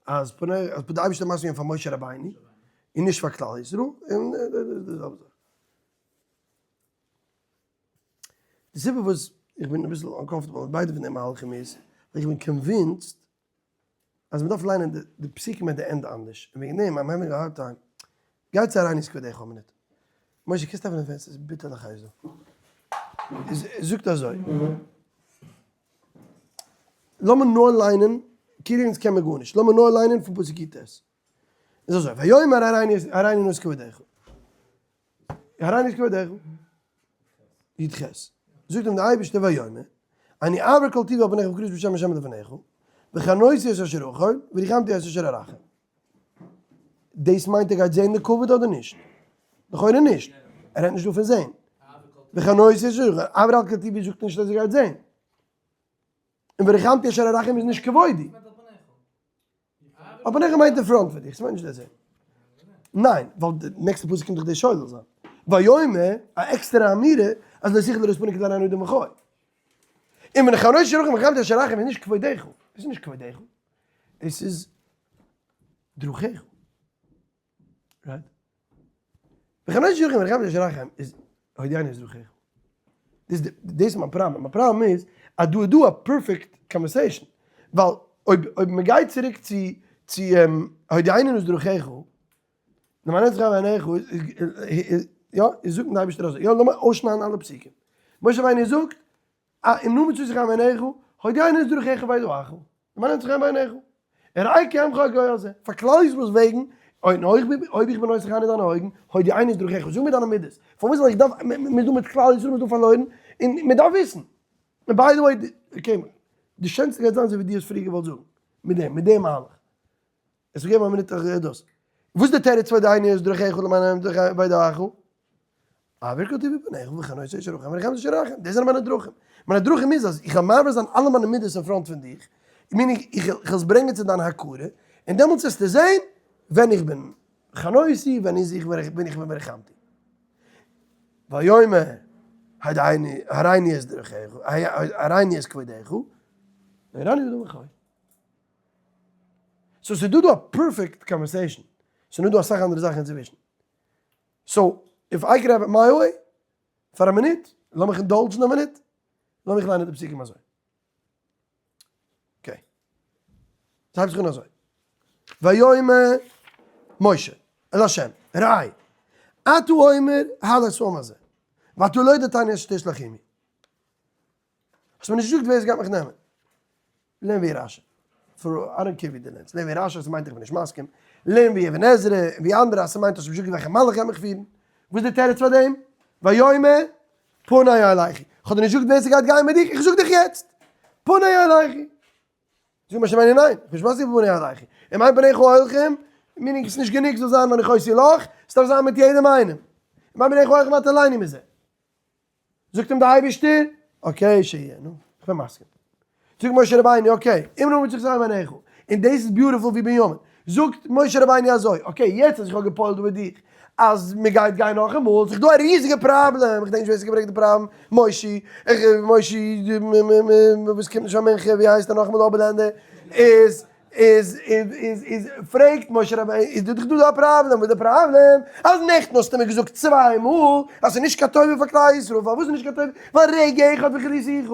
אז פני אז די אייבערשטער מסכים געווען פאר משה רבינו און נישט פאר כלל ישראל, און די זעלבע זאך. די סיבה וואס איך בין אביסל uncomfortable מיט ביידע פון די מהלכים איז, ווייל איך בין convinced אז מ'דארף ליינען די פסוקים at the end אנדערש, און וועגן דעם I'm having a hard time. גייטס אריין אין סקווער א מינוט. משה קענסט עפענען די פענסטער? ס'איז ביטערליך הייס דא. איז זאגט אזוי. לאמיר נאר ליינען, כאילו אונז קען מיר גארנישט, לאמיר נאר ליינען פון פסוק יט. איז אזוי, ויאמר הראני נא את כבודך. הראני את כבודך. י"ח. זאגט אים דער אייבערשטער ויאמר, אני אעבור כל טובי על פניך וקראתי בשם השם לפניך, וחנותי את אשר אחון, וריחמתי את אשר ארחם. דאס מיינט ער גייט זען די כבוד אדער נישט? לכאורה נישט. ער רעדט נישט דא פון זען. וחנותי את אשר אחון, אעבור על כל טובי זאגט נישט אז ער גייט זען. און וריחמתי אשר ארחם איז נישט כבודי. אבער נאכדעם מיינט אין front פון דיך, ס'מיינט נישט דער זעהן. ניין, ווייל די נעקסטע פסוק קומט דאך דער שולל זיין. ויאמר, א עקסטערע אמירה, אז לא תוכל לראות פני כי לא יראני אדם וחי. און ווען חנותי שרחם וחמתי אשר רחם איז נישט כבודך, דאס איז נישט כבודך, דאס איז דרכיך. right? וחנותי אשר רחם וחמתי אשר רחם איז הודיעני את דרכיך. דאס איז מיין פראבלעם. מיין פראבלעם איז אז דא איז דא א perfect conversation. ווייל אויב אויב מען גייט צוריק צו צו הודיעני את דרכיך, למען נצח בעיניך, יא, איז זאגט די אייבערשטער אזוי, יא, לאמיר אויסשניידן אלע פסוקים. משה רבינו זאגט, אם נא מצאתי חן בעיניך, הודיעני את דרכיך ואדעך. למען ימצא חן בעיניך. וראה כי עמך הגוי הזה, פאר כלל ישראל'ס וועגן, און אויב איך בין נושא חן אין דיינע אויגן, הודיעני את דרכיך, זאג מיר דיינע מידות, פארוואס זאל איך דארפן, מען איז דא מיט כלל ישראל, מען איז דא פארלוירן, און מען דארף וויסן. און by the way, okay, די שענסטע גייט זיין אזוי ווי דו האסט פריער געוואלט זאגן, מיט דעם, מיט דעם מהלך. עס איז געווען א מינוט איך דאס. וואס איז די תירוץ פאר הודיעני את דרכיך למען ימצא חן ואדעך? אעביר כל טובי פניך וחנותי אשר אחון וריחמתי אשר ארחם, דאס זענען מיינע דרכים. מיינע דרכים איז אז איך וועל מעביר זיין אלע מיינע מידות אין front פון דיך, meaning איך וועל עס ברענגען צו דיין הכרה, און דעמאלטס וועסטו זען ווען איך בין חנותי, ווען איז איך ווען איך בין ורחמתי. ויאמר הראני את דרכיך, הראני את כבודך, הראני את דרכיך. so ס'איז דא דא א perfect conversation, ס'איז נאר דא אסאך אנדערע זאכן אינצווישן. So, if I could have it my way, פאר א מינוט, לאמיך indulge ן א מינוט, לאמיך ליינען די פסוקים אזוי. Okay. ס'הייבט זיך אן אזוי. ויאמר משה אל השם, ראה, אתה אומר הלא את העם הזה, ואתה לא הודעתני את אשר תשלח עמי. האסט מיר נישט געזאגט ווער עס גייט מיך נעמען. לערן ווי רשי. פאר I don't care ווי דו לערנסט. לערן ווי רשי אז ס'מיינט איך בין נישט מסכים. לערן ווי אבן עזרא און ווי אנדערע אז ס'מיינט האסט נישט געזאגט וועלכע מלאך גייט מיך פירן. וואס איז די תירוץ פאר דעם? ויאמר פני אלכי. כ'האב דיר נישט געזאגט ווער ס'גייט גיין מיט דיך, איך זאג דיך יעצט. פני אלכי. זאגט משה רבינו ניין, איך בין נישט מסכים פני אלכי. אם אין פניך הולכים, meaning ס'נישט גענוג זאל זיין והנחותי לך, ס'דארף זיין מיט יעדעם איינעם. אם אין פניך הולכים אל תעלני מזה. זאגט אים דער אייבערשטער, okay שיהיה, נו, איך בין מסכים. זאגט משה רבינו, okay, אם לא מצא חן בעיניך, און דאס איז beautiful ווי בנימין, זאגט משה רבינו אזוי, okay, יעצט אז איך האב גע'פועל'ט דא מיט דיך, אז מען גייט גיין נאכאמאל, ס'איז דא א ריזיגע פראבלעם, איך דענק נישט ווער ס'האט געברענגט די פראבלעם, מושי, איך, מושי, וואס קומט נישט פאר מנחה, ווי הייסט ער נאכאמאל אבערלענדער, איז, איז איז איז פרעגט משה רבינו איז דא דאך דא א פראבלעם, וואס איז די פראבלעם? אז נעכטן האסטו מיר געזאגט צוויי מאל אז ס'איז נישט קיין טובה פאר כלל ישראל, פארוואס איז נישט קיין טובה? ווייל רגע אחד וכליתיך.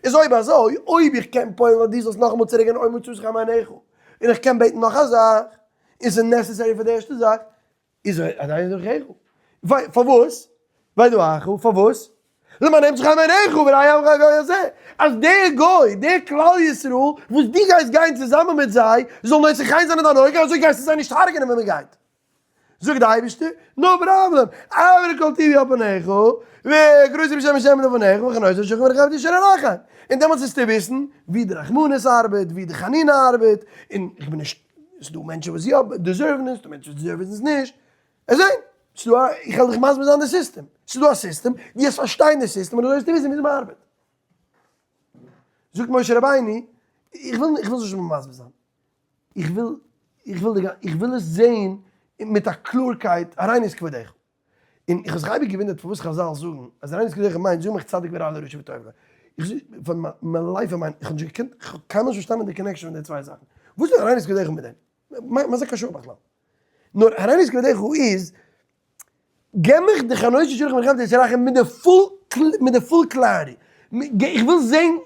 איז אויב אזוי, אויב איך קען פועל'ן אז דו זאלסט נאכאמאל צוריק גיין אויב מצאתך מעיניך, און איך קען בעטן נאך א זאך, און ס'איז necessary פאר די ערשטע זאך, איז עדיין דרכיך. פארוואס? וידעך, פארוואס? למען ימצא חן בעיניך ובעיני עמך הגוי הזה, אז דער גוי, דער כלל ישראל, וואס דו גייסט גיין צוזאמען מיט זיי, זאל נושא חן זיין אין דיין אויגן, אזוי גייסטו זיי נישט הרג'נען ווען מען גייט. זאגט דער אייבערשטער, no problem, אעביר כל טובי על פניך, וקראתי בשם השם לפניך, והחנותי שכם ורחבתי אשר ארחם. און דעמאלטס וועסטו וויסן ווי די רחמנות ארבעט, ווי די חנינה ארבעט, און איך בין נישט, ס'איז דא מענטשן וואס יא deserve ן עס, ס'דא מענטשן וואס deserve ן עס נישט, עס זען, ס'דא א, איך וועל דיך מסביר זיין די סיסטעם, ס'איז דא א סיסטעם, דו וועסט פארשטיין די סיסטעם און אזוי וועסטו וויסן וויאזוי מ'ארבעט. זאגט משה רבינו, איך וויל, איך וויל זיך נישט מסביר זיין, איך וויל, איך וויל די, איך וויל עס זען מיט א קלארקייט, הראני את כבודך. און איך האב זיך אייביג געוואונדערט פארוואס חזל זאגן אז הראני את כבודך מיינט זאג מיך צדיק ורע לרשע וטוב לו. איך זאג פאר מיין life און מיין, איך האב נישט געקענט, איך האב קיינמאל נישט פארשטאנען די connection פון די צוויי זאכן. וואס איז הראני את כבודך מיט דעם? מה זה קשור בכלל? נאר הראני את כבודך איז, געב מיך די חנויות של שולחן מלחמת יצר הרע מיט די full, מיט די full clarity. איך וויל זען,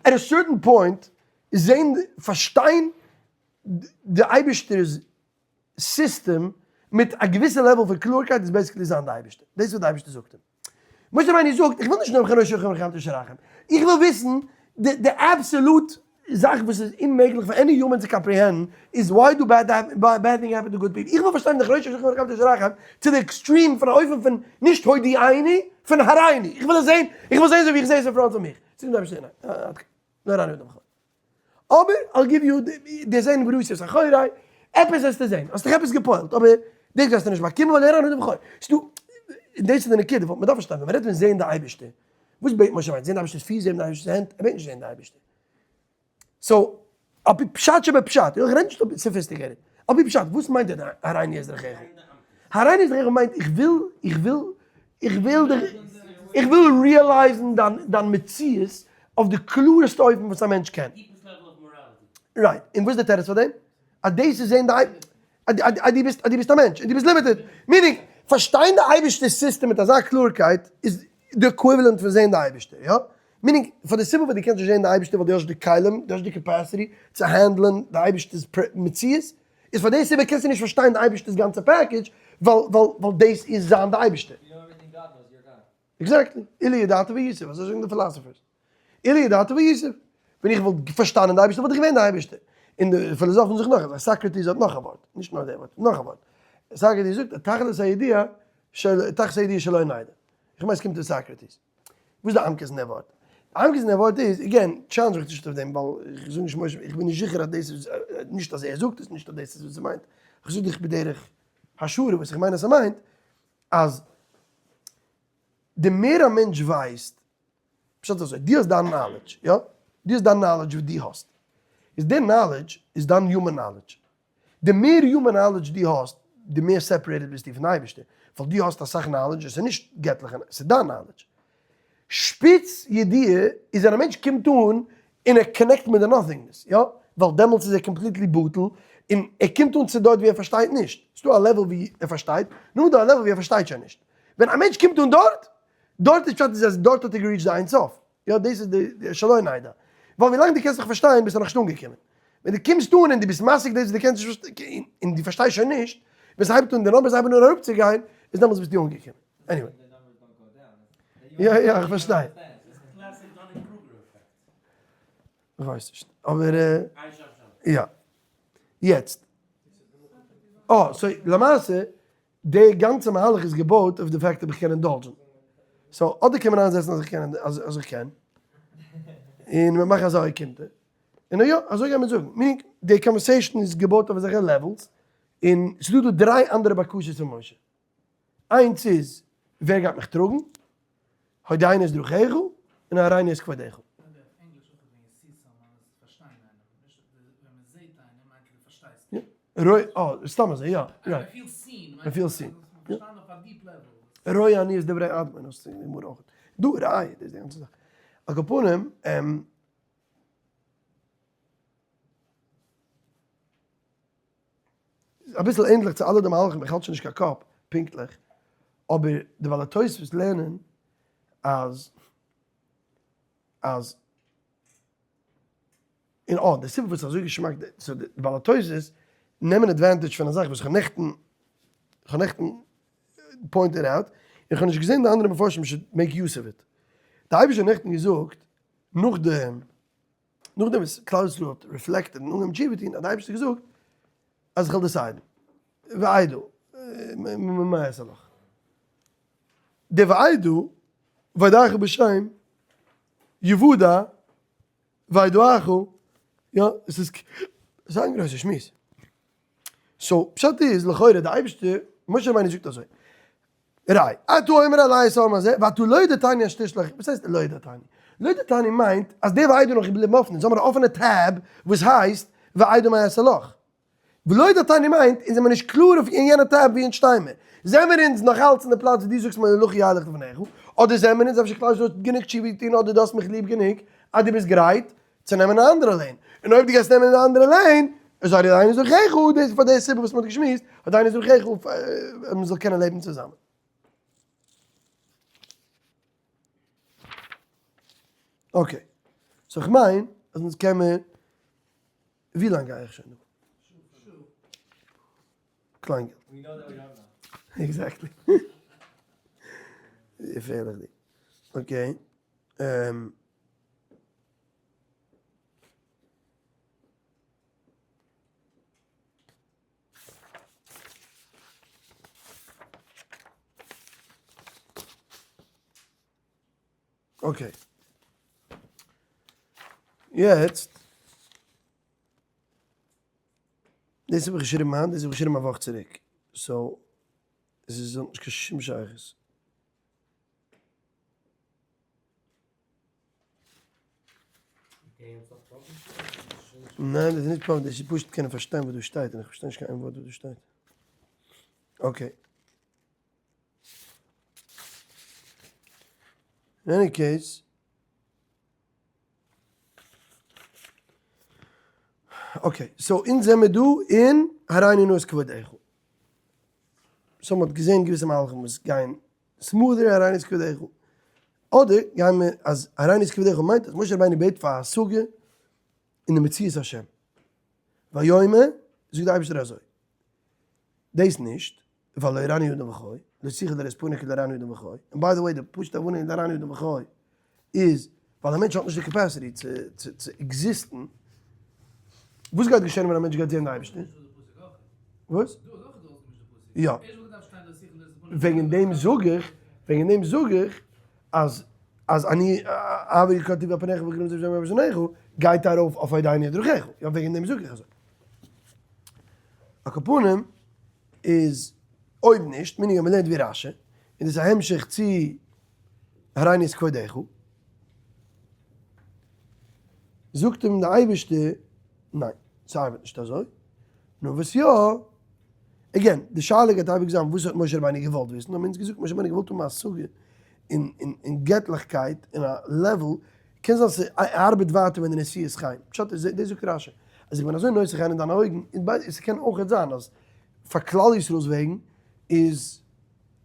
at a certain point, זען, פארשטיין די אייבערשטער'ס סיסטעם מיט א געוויסע level פון קלארקייט איז basically זיין די אייבערשטער. דאס איז וואס די אייבערשטער זאגט אים. משה רבינו זאגט, איך וויל נישט נאר חנויות שולחן מלחמת יצר הרע, איך וויל וויסן די absolute זאך וואס איז אוממעגליך פאר any human צו comprehend ן איז why do bad bad thing happen to good people. איך וויל פארשטיין די חנויות שולחן מלחמת יצר הרע צו די extreme פון א אופן פון נישט הודיעני, פון הראני. איך וויל עס זען, איך וויל זען אזוי ווי איך זע עס אין front פון מיך. זאגט די אייבערשטער ניין, עד כאן. לא הראני אדם בכבודו. אבער I'll give you די זען וראית את אחורי, עפעס וועסטו זען, האסט דיך עפעס גע'פועל'ט, אבער דאס גייסטו נישט באקומען ווייל ער האט בכור. ס'דא, און דאס איז די נקודה, וואס מ'דארף פארשטיין, ווען מ'רעדט פון זען די אייבערשטער, וואס בעט משה רבינו? זען די אייבערשטער'ס פיס, זען די אייבערשטער'ס הענט? ער בעט נישט זען די אייבערשטער. So, על פי פשט שבפשט, איך רעד נישט sophisticated, על פי פשט, וואס מיינט דער הראני את דרכך? הראני את דרכך מיינט איך וויל, איך וויל, איך וויל דיך, איך וויל realize ן דיין דיין מציאות אויף די קלארסטע אופן וואס א מענטש קען. Right. און וואס איז די תירוץ פאר דעם? אז דאס איז זען די אז דו ביסט אז דו ביסט א מענטש און דו ביסט limited. Meaning, פארשטיין די אייבערשטער'ס סיסטעם מיט אזא קלארקייט איז די equivalent פון זען די אייבערשטער, יא? Meaning, פאר די סיבה וואס דו קענסט נישט זען די אייבערשטער ווייל דו האסט נישט די כלים, דו האסט נישט די capacity צו handle ען די אייבערשטער'ס מציאות, איז פאר די סיבה קענסטו נישט פארשטיין די אייבערשטער'ס גאנצע package, ווייל ווייל ווייל דאס איז זיין די אייבערשטער. Exactly. אילו ידעת והיית, אזוי זאגן די philosophers. אילו ידעת והיית. ווען איך וואלט פארשטאנען די אייבערשטער וואלט איך געווען די אייבערשטער. און די פילאזאפן זאגן נאך א זאך, סאקראטיס האט נאך א ווארט, נישט נאר די ווארט, נאך א ווארט. סאקראטיס זאגט אז תכלית הידיעה של תכלית הידיעה שלא נדע. איך מיין עס קומט פון סאקראטיס. וואס איז די עמקות אין די ווארט? די עמקות אין די ווארט איז, again, challenge מיך נישט אויף דעם, ווייל איך זאג נישט משה, איך בין נישט זיכער אז דאס איז, נישט אז ער זאגט עס, נישט אז דאס איז וואס ער מיינט, איך זאג דיך בדרך השערה וואס איך מיין אז ער מיינט, אז די מער א מענטש ווייסט, פשט איז אזוי, דו האסט דיין knowledge, יא? דו האסט דיין knowledge וואס דו האסט, איז די knowledge איז דיין human knowledge, די מער human knowledge דו האסט, די מער separated ביסטו פון אייבערשטער, ווייל דו האסט אסאך knowledge, עס איז נישט געטליכע, עס איז דיין knowledge. שפיץ ידיעה איז ווען א מענטש קומט אן און ער connect מיט די nothingness, יא? ווייל דעמאלטס איז ער completely בטל, און ער קומט אן צו דארט ווי ער פארשטייט נישט. ס'דא א level ווי ער פארשטייט, נאר דא א level ווי ער פארשטייט שוין נישט. ווען א מענטש קומט אן דארט, דארט איז פשט איז אז דארט האט ער גע reach ט די אין סוף. יא, דאס איז די שלא נדע. ווייל ווילאנג דו קענסט נאך פארשטיין ביסטו נאכנישט אנגעקומען. ווען דו קומסט אן און דו ביסט משיג דאס וואס דו קענסט נישט פארשטיין, און דו פארשטייסט שוין נישט, ווען ס'הייבט אן די numbers הייבן אן אראפצוגיין, איז דעמאלטס ביסטו אנגעקומען. Anyway. יא יא, איך פארשטיי. איך ווייס נישט. אבער יא. יעצט. אה, so למעשה, די גאנצע מהלך איז געבויט אויף די fact אויב איך קען indulge ן. So אדער קען מען איינזעצן אז איך קען אז איך קען. און מיר מאכן אזא אוקימתא. און יא, אזוי גייט מען זאגן. Meaning, די conversation איז געבויט אויף אזעלכע levels. און ס'איז דא דא דריי אנדערע בקשות פון משה. איינס איז, ווער גייט מיך טראגן? הודיעני את דרכיך, און הראני את כבודך. רואי, אה, סתם אזוי, יא, right. מ'פילט seen. רואה אני את דברי אדמון, האסט די גמרא אויך. דא, ראיה, דאס איז די גאנצע זאך. על כל פנים, אביסל ענדליך צו אלע די מהלכים, איך האלט שוין נישט קיין קאפ פונקטליך, אבער די בעלי תוספות לערנען אז אז און אה, די סיבה וואס איז אזוי געשמאק, so די בעלי תוספות נעמען advantage פון א זאך וואס איך האב נעכטן, איך האב נעכטן pointed out, און איך האב נישט געזען די אנדערע מפרשים should make use of it. די אייבערשטער האט נעכטן געזאגט נאך די נאכדעם וואס כלל ישראל האט reflected און אנגעהויבן תשובה טון האט די אייבערשטער געזאגט אז איך וועל decide ן ואדעה מה אעשה לך די ואדעה ואודעך בשם יוודע ואדעך יא עס איז עס איז א גרויסע שמועס so פשט איז לכאורה די אייבערשטער משה רבינו זאגט אזוי ראה, אתה אומר אלי את העם הזה, ואתה לא הודעתני אשר תשלח, וואס הייסט לא הודעתני? לא הודעתני מיינט אז די ואדעה נאך געבליבן אפן, אונז האבן א אפענע tab וואס הייסט ואדעה מה אעשה לך. ולא הודעתני מיינט אונז זעמער נישט קלאר אויף אין יענע tab ווי אונז שטיי מיר. זעמער אונז נאך אלץ אין די פלאץ ווי דו זאגסט מיר לכי ילך לפניך, אדער זעמער אונז אפשר קלאר דו האסט גענוג תשובה געטון אדער דו האסט מיך ליב גענוג אז דו ביסט גרייט צו נעמען א אנדערע lane, און אויב דו גייסט נעמען די אנדערע lane, איז הודיעני את דרכיך, דאס איז פאר די סיבה וואס מען האט געשמועסט, הודיעני את דרכיך, אז מען זאל קענען לעבן צוזאמען. Okay, so איך מיין אז אונז קען מען, ווי לאנג גיי איך שוין דא? קליינגעלט. Exactly. געפערליך דו. Okay. Okay. יעצט, דאס האב איך געשריבן היינט, דאס האב איך געשריבן א וואך צוריק. So, עס איז נישט קיין שום שייכות. ניין דאס איז נישט פאבליש, דאס איז פשוט קענען פארשטיין וואס דא שטייט, און איך פארשטיי נישט קיין איין ווארט וואס דא שטייט. Okay. In any case, okay, so אונז זעמיר דא אין הראני נא את כבודך. So מ'האט געזען געוויסע מהלכים וואס גייען smoother הראני את כבודך. אדער גייען מיר אז הראני את כבודך מיינט אז משה רבינו בעט פאר השגה אין די מציאות השם. ויאמר, זאגט די אייבערשטער אזוי, דאס נישט, ווייל לא יראני אדם וחי, לא תוכל לראות פני כי לא יראני אדם וחי, און by the way די פשוטע הבנה אין לא יראני אדם וחי איז ווייל א מענטש האט נישט די capacity צו exist ן, וואס גייט געשען ווען א מענטש גייט זען די אייבערשטער? וואס? יא. וועגן דעם זאג איך, וועגן דעם זאג איך אז אז אני אעביר כי טוב על פניך וכי נמאס השם בעיניך גייט ארויף אויף הודיעני את דרכיך, יא וועגן דעם זאג איך אזוי. על כל פנים איז אויב נישט, meaning אז מ'לערנט ווי רשי, און דאס איז א המשך צו הראני את כבודך, זאגט אים דער אייבערשטער, ניין, ס'ארבעט נישט אזוי, נאר וואס יא, again, די שאלה גייט אייביג זיין וואס האט משה רבינו געוואלט וויסן, האבן אונז געזאגט משה רבינו געוואלט האבן א השגה אין געטליכקייט אין א level, קען זיין ס'ארבעט ווייטער ווען די נשיאות חן, פשט איז, דאס זאגט רשי, אז אז איך בין אזוי נושא חן אין דיינע אויגן, און ביי ס'קען אויכעט זיין אז פאר כלל ישראל'ס וועגן איז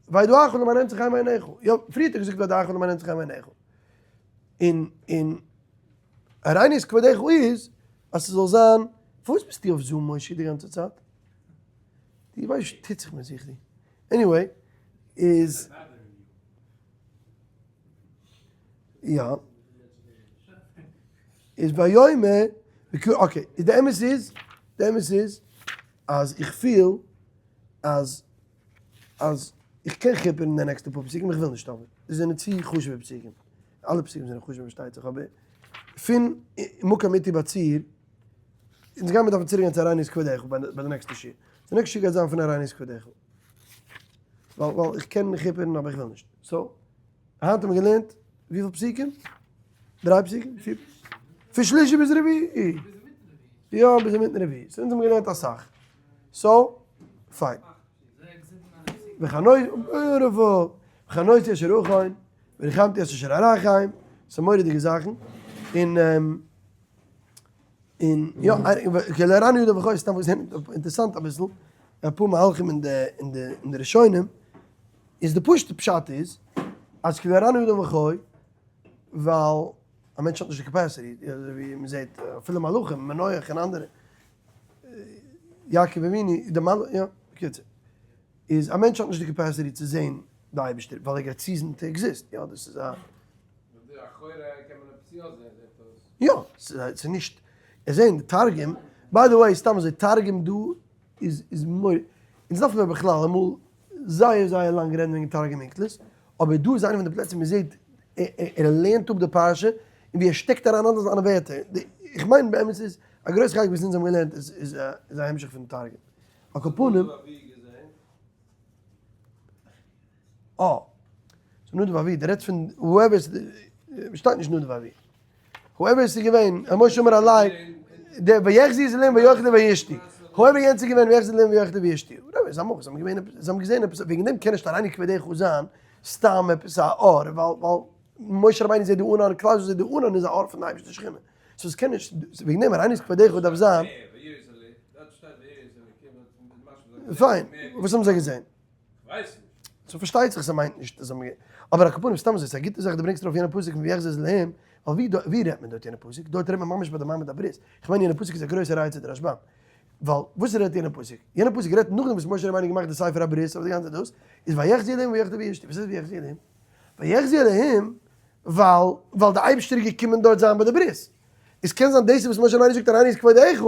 וידעך למען אמצא חן בעיניך, יא, פריער האט ער געזאגט וידעך למען אמצא חן בעיניך, און און הראני את כבודך איז אז ס'זאל זיין, פארוואס ביסטו אויף Zoom מושי די גאנצע צייט? דו ווייסט וואס טוט זיך מיט זיך דו. Anyway, איז. יא. איז ויאמר, okay, איז די אמת איז, די אמת איז, אז איך פיל אז אז איך קען כיפערן די נעקסטע פאר פסוקים, איך וויל נישט אבער, זיי זענען צו חשוב'ע פסוקים, אלע פסוקים זענען חשוב פארשטייט זיך, אבער פון מקום איתי בצור, אונז גיימיר דארפן צוריק גיין צו הראני את כבודך ביי די נעקסטע שיעור, די נעקסטע שיעור גייט זיין פון הראני את כבודך, ווייל ווייל איך קען כיפערן אבער איך וויל נישט, so היינט האבן מיר געלערנט וויפיל פסוקים? דריי פסוקים? פיר? פון שלישי ביז רביעי! יא ביז אינמיטן רביעי, so אונז האבן געלערנט אסאך, so פיין. וחנותי אשר אחון, וריחמתי את אשר ארחם, ס'איז מורא'דיגע זאכן, און און יא, כי לא הראני אדם וחי, סתם געזען אינטערעסאנט אביסל, אפאר מהלכים אין די אין די אין די ראשונים, איז די פשוט'ע פשט איז, אז כי לא הראני אדם וחי, ווייל א מענטש האט נישט די capacity, אזוי ווי מ'זעט אפילו מלאכים, מנוח און אנדערע, יעקב אבינו, די מלאך, יא, בקיצור. איז א מענטש האט נישט די capacity צו זען די אייבערשטער, ווייל ער גייט cease ן to exist, יא, דאס איז א. יא, ס'איז נישט, עס זעהן די תרגום, by the way סתם אזוי תרגום דא איז איז מור, אונז דארפן מיר בכלל אמאל זייער זייער לאנג רעדן וועגן תרגום אונקלוס, אבער דא איז איינע פון די פלעצער מען זעהט ער לערנט אפ די פרשה און ווי ער שטעקט אריין אלע זיינע ווערטער, איך מיין באמת איז א גרויס חלק וואס אונז האבן געלערנט איז איז א המשך פון תרגום. על כל פנים. אה. ס'איז נדב ואביהוא, דו רעדסט פון whoever, שטייט נישט נדב ואביהוא. Whoever ס'איז געווען, משה אמר אלי, דער ויחזו את האלהים ויאכלו וישתו. Whoever יענץ איז געווען ויחזו את האלהים ויאכלו וישתו. Whatever, זיי האבן זיי האבן געווען, זיי האבן געזען עפעס, וועגן דעם קען נישט הראני כבודך זיין סתם עפעס א אור, ווייל ווייל משה רבינו זעט די ענן, כלל ישראל זעט די ענן איז א אור פון די אייבערשטער שכינה. So עס קען נישט, וועגן דעם הראני כבודך דארף זיין. פיין, וואס האבן זיי געזען? So פארשטייט זיך ס'מיינט נישט אז זיי אבער על כל פנים סתם אזוי ס'איז א גוטע זאך דו ברענגסט ארויף יענע פסוק פון ויחזו את האלהים, ווייל ווי רעדט מען דארט יענע פסוק? דארט רעדט מען ממש ביי די מעמד הברית, כ'מיין יענע פסוק איז א גרויסע ראיה צו די רשב"ם, ווייל וואס רעדט יענע פסוק? יענע פסוק רעדט נאכדעם וואס משה רבינו האט געמאכט די ספר הברית אויף די גאנצע דאס, איז ויחזו האלהים ויאכלו וישתו, וואס הייסט ויחזו האלהים? ויחזו האלהים ווייל ווייל די אייבערשטער איז געקומען דארט זיין ביי די ברית. עס קען זיין דאס איז וואס משה רבינו זאגט הראני את כבודך,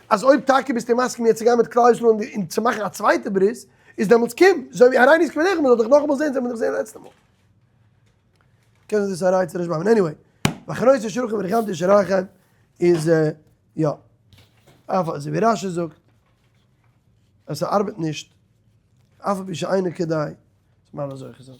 אז אויב טאקע ביסטו מסכים יעצט צו גיין מיט כלל ישראל און צו מאכן א צווייטע ברית, איז דעמאלטס קום, אזוי ווי הראני את כבודך, מען זאל דיך נאכאמאל זען, זאל מען דיך זען לעצטע מאל. קען זיין דאס איז א ראיה צו רשב"ם. Anyway, וחנותי אשר אחון וריחמתי אשר ארחם איז יא, אף אזוי ווי רש"י זאגט אז ס'ארבעט נישט, אף על פי שאינו כדאי, זאל מען אלע זוכה זיין.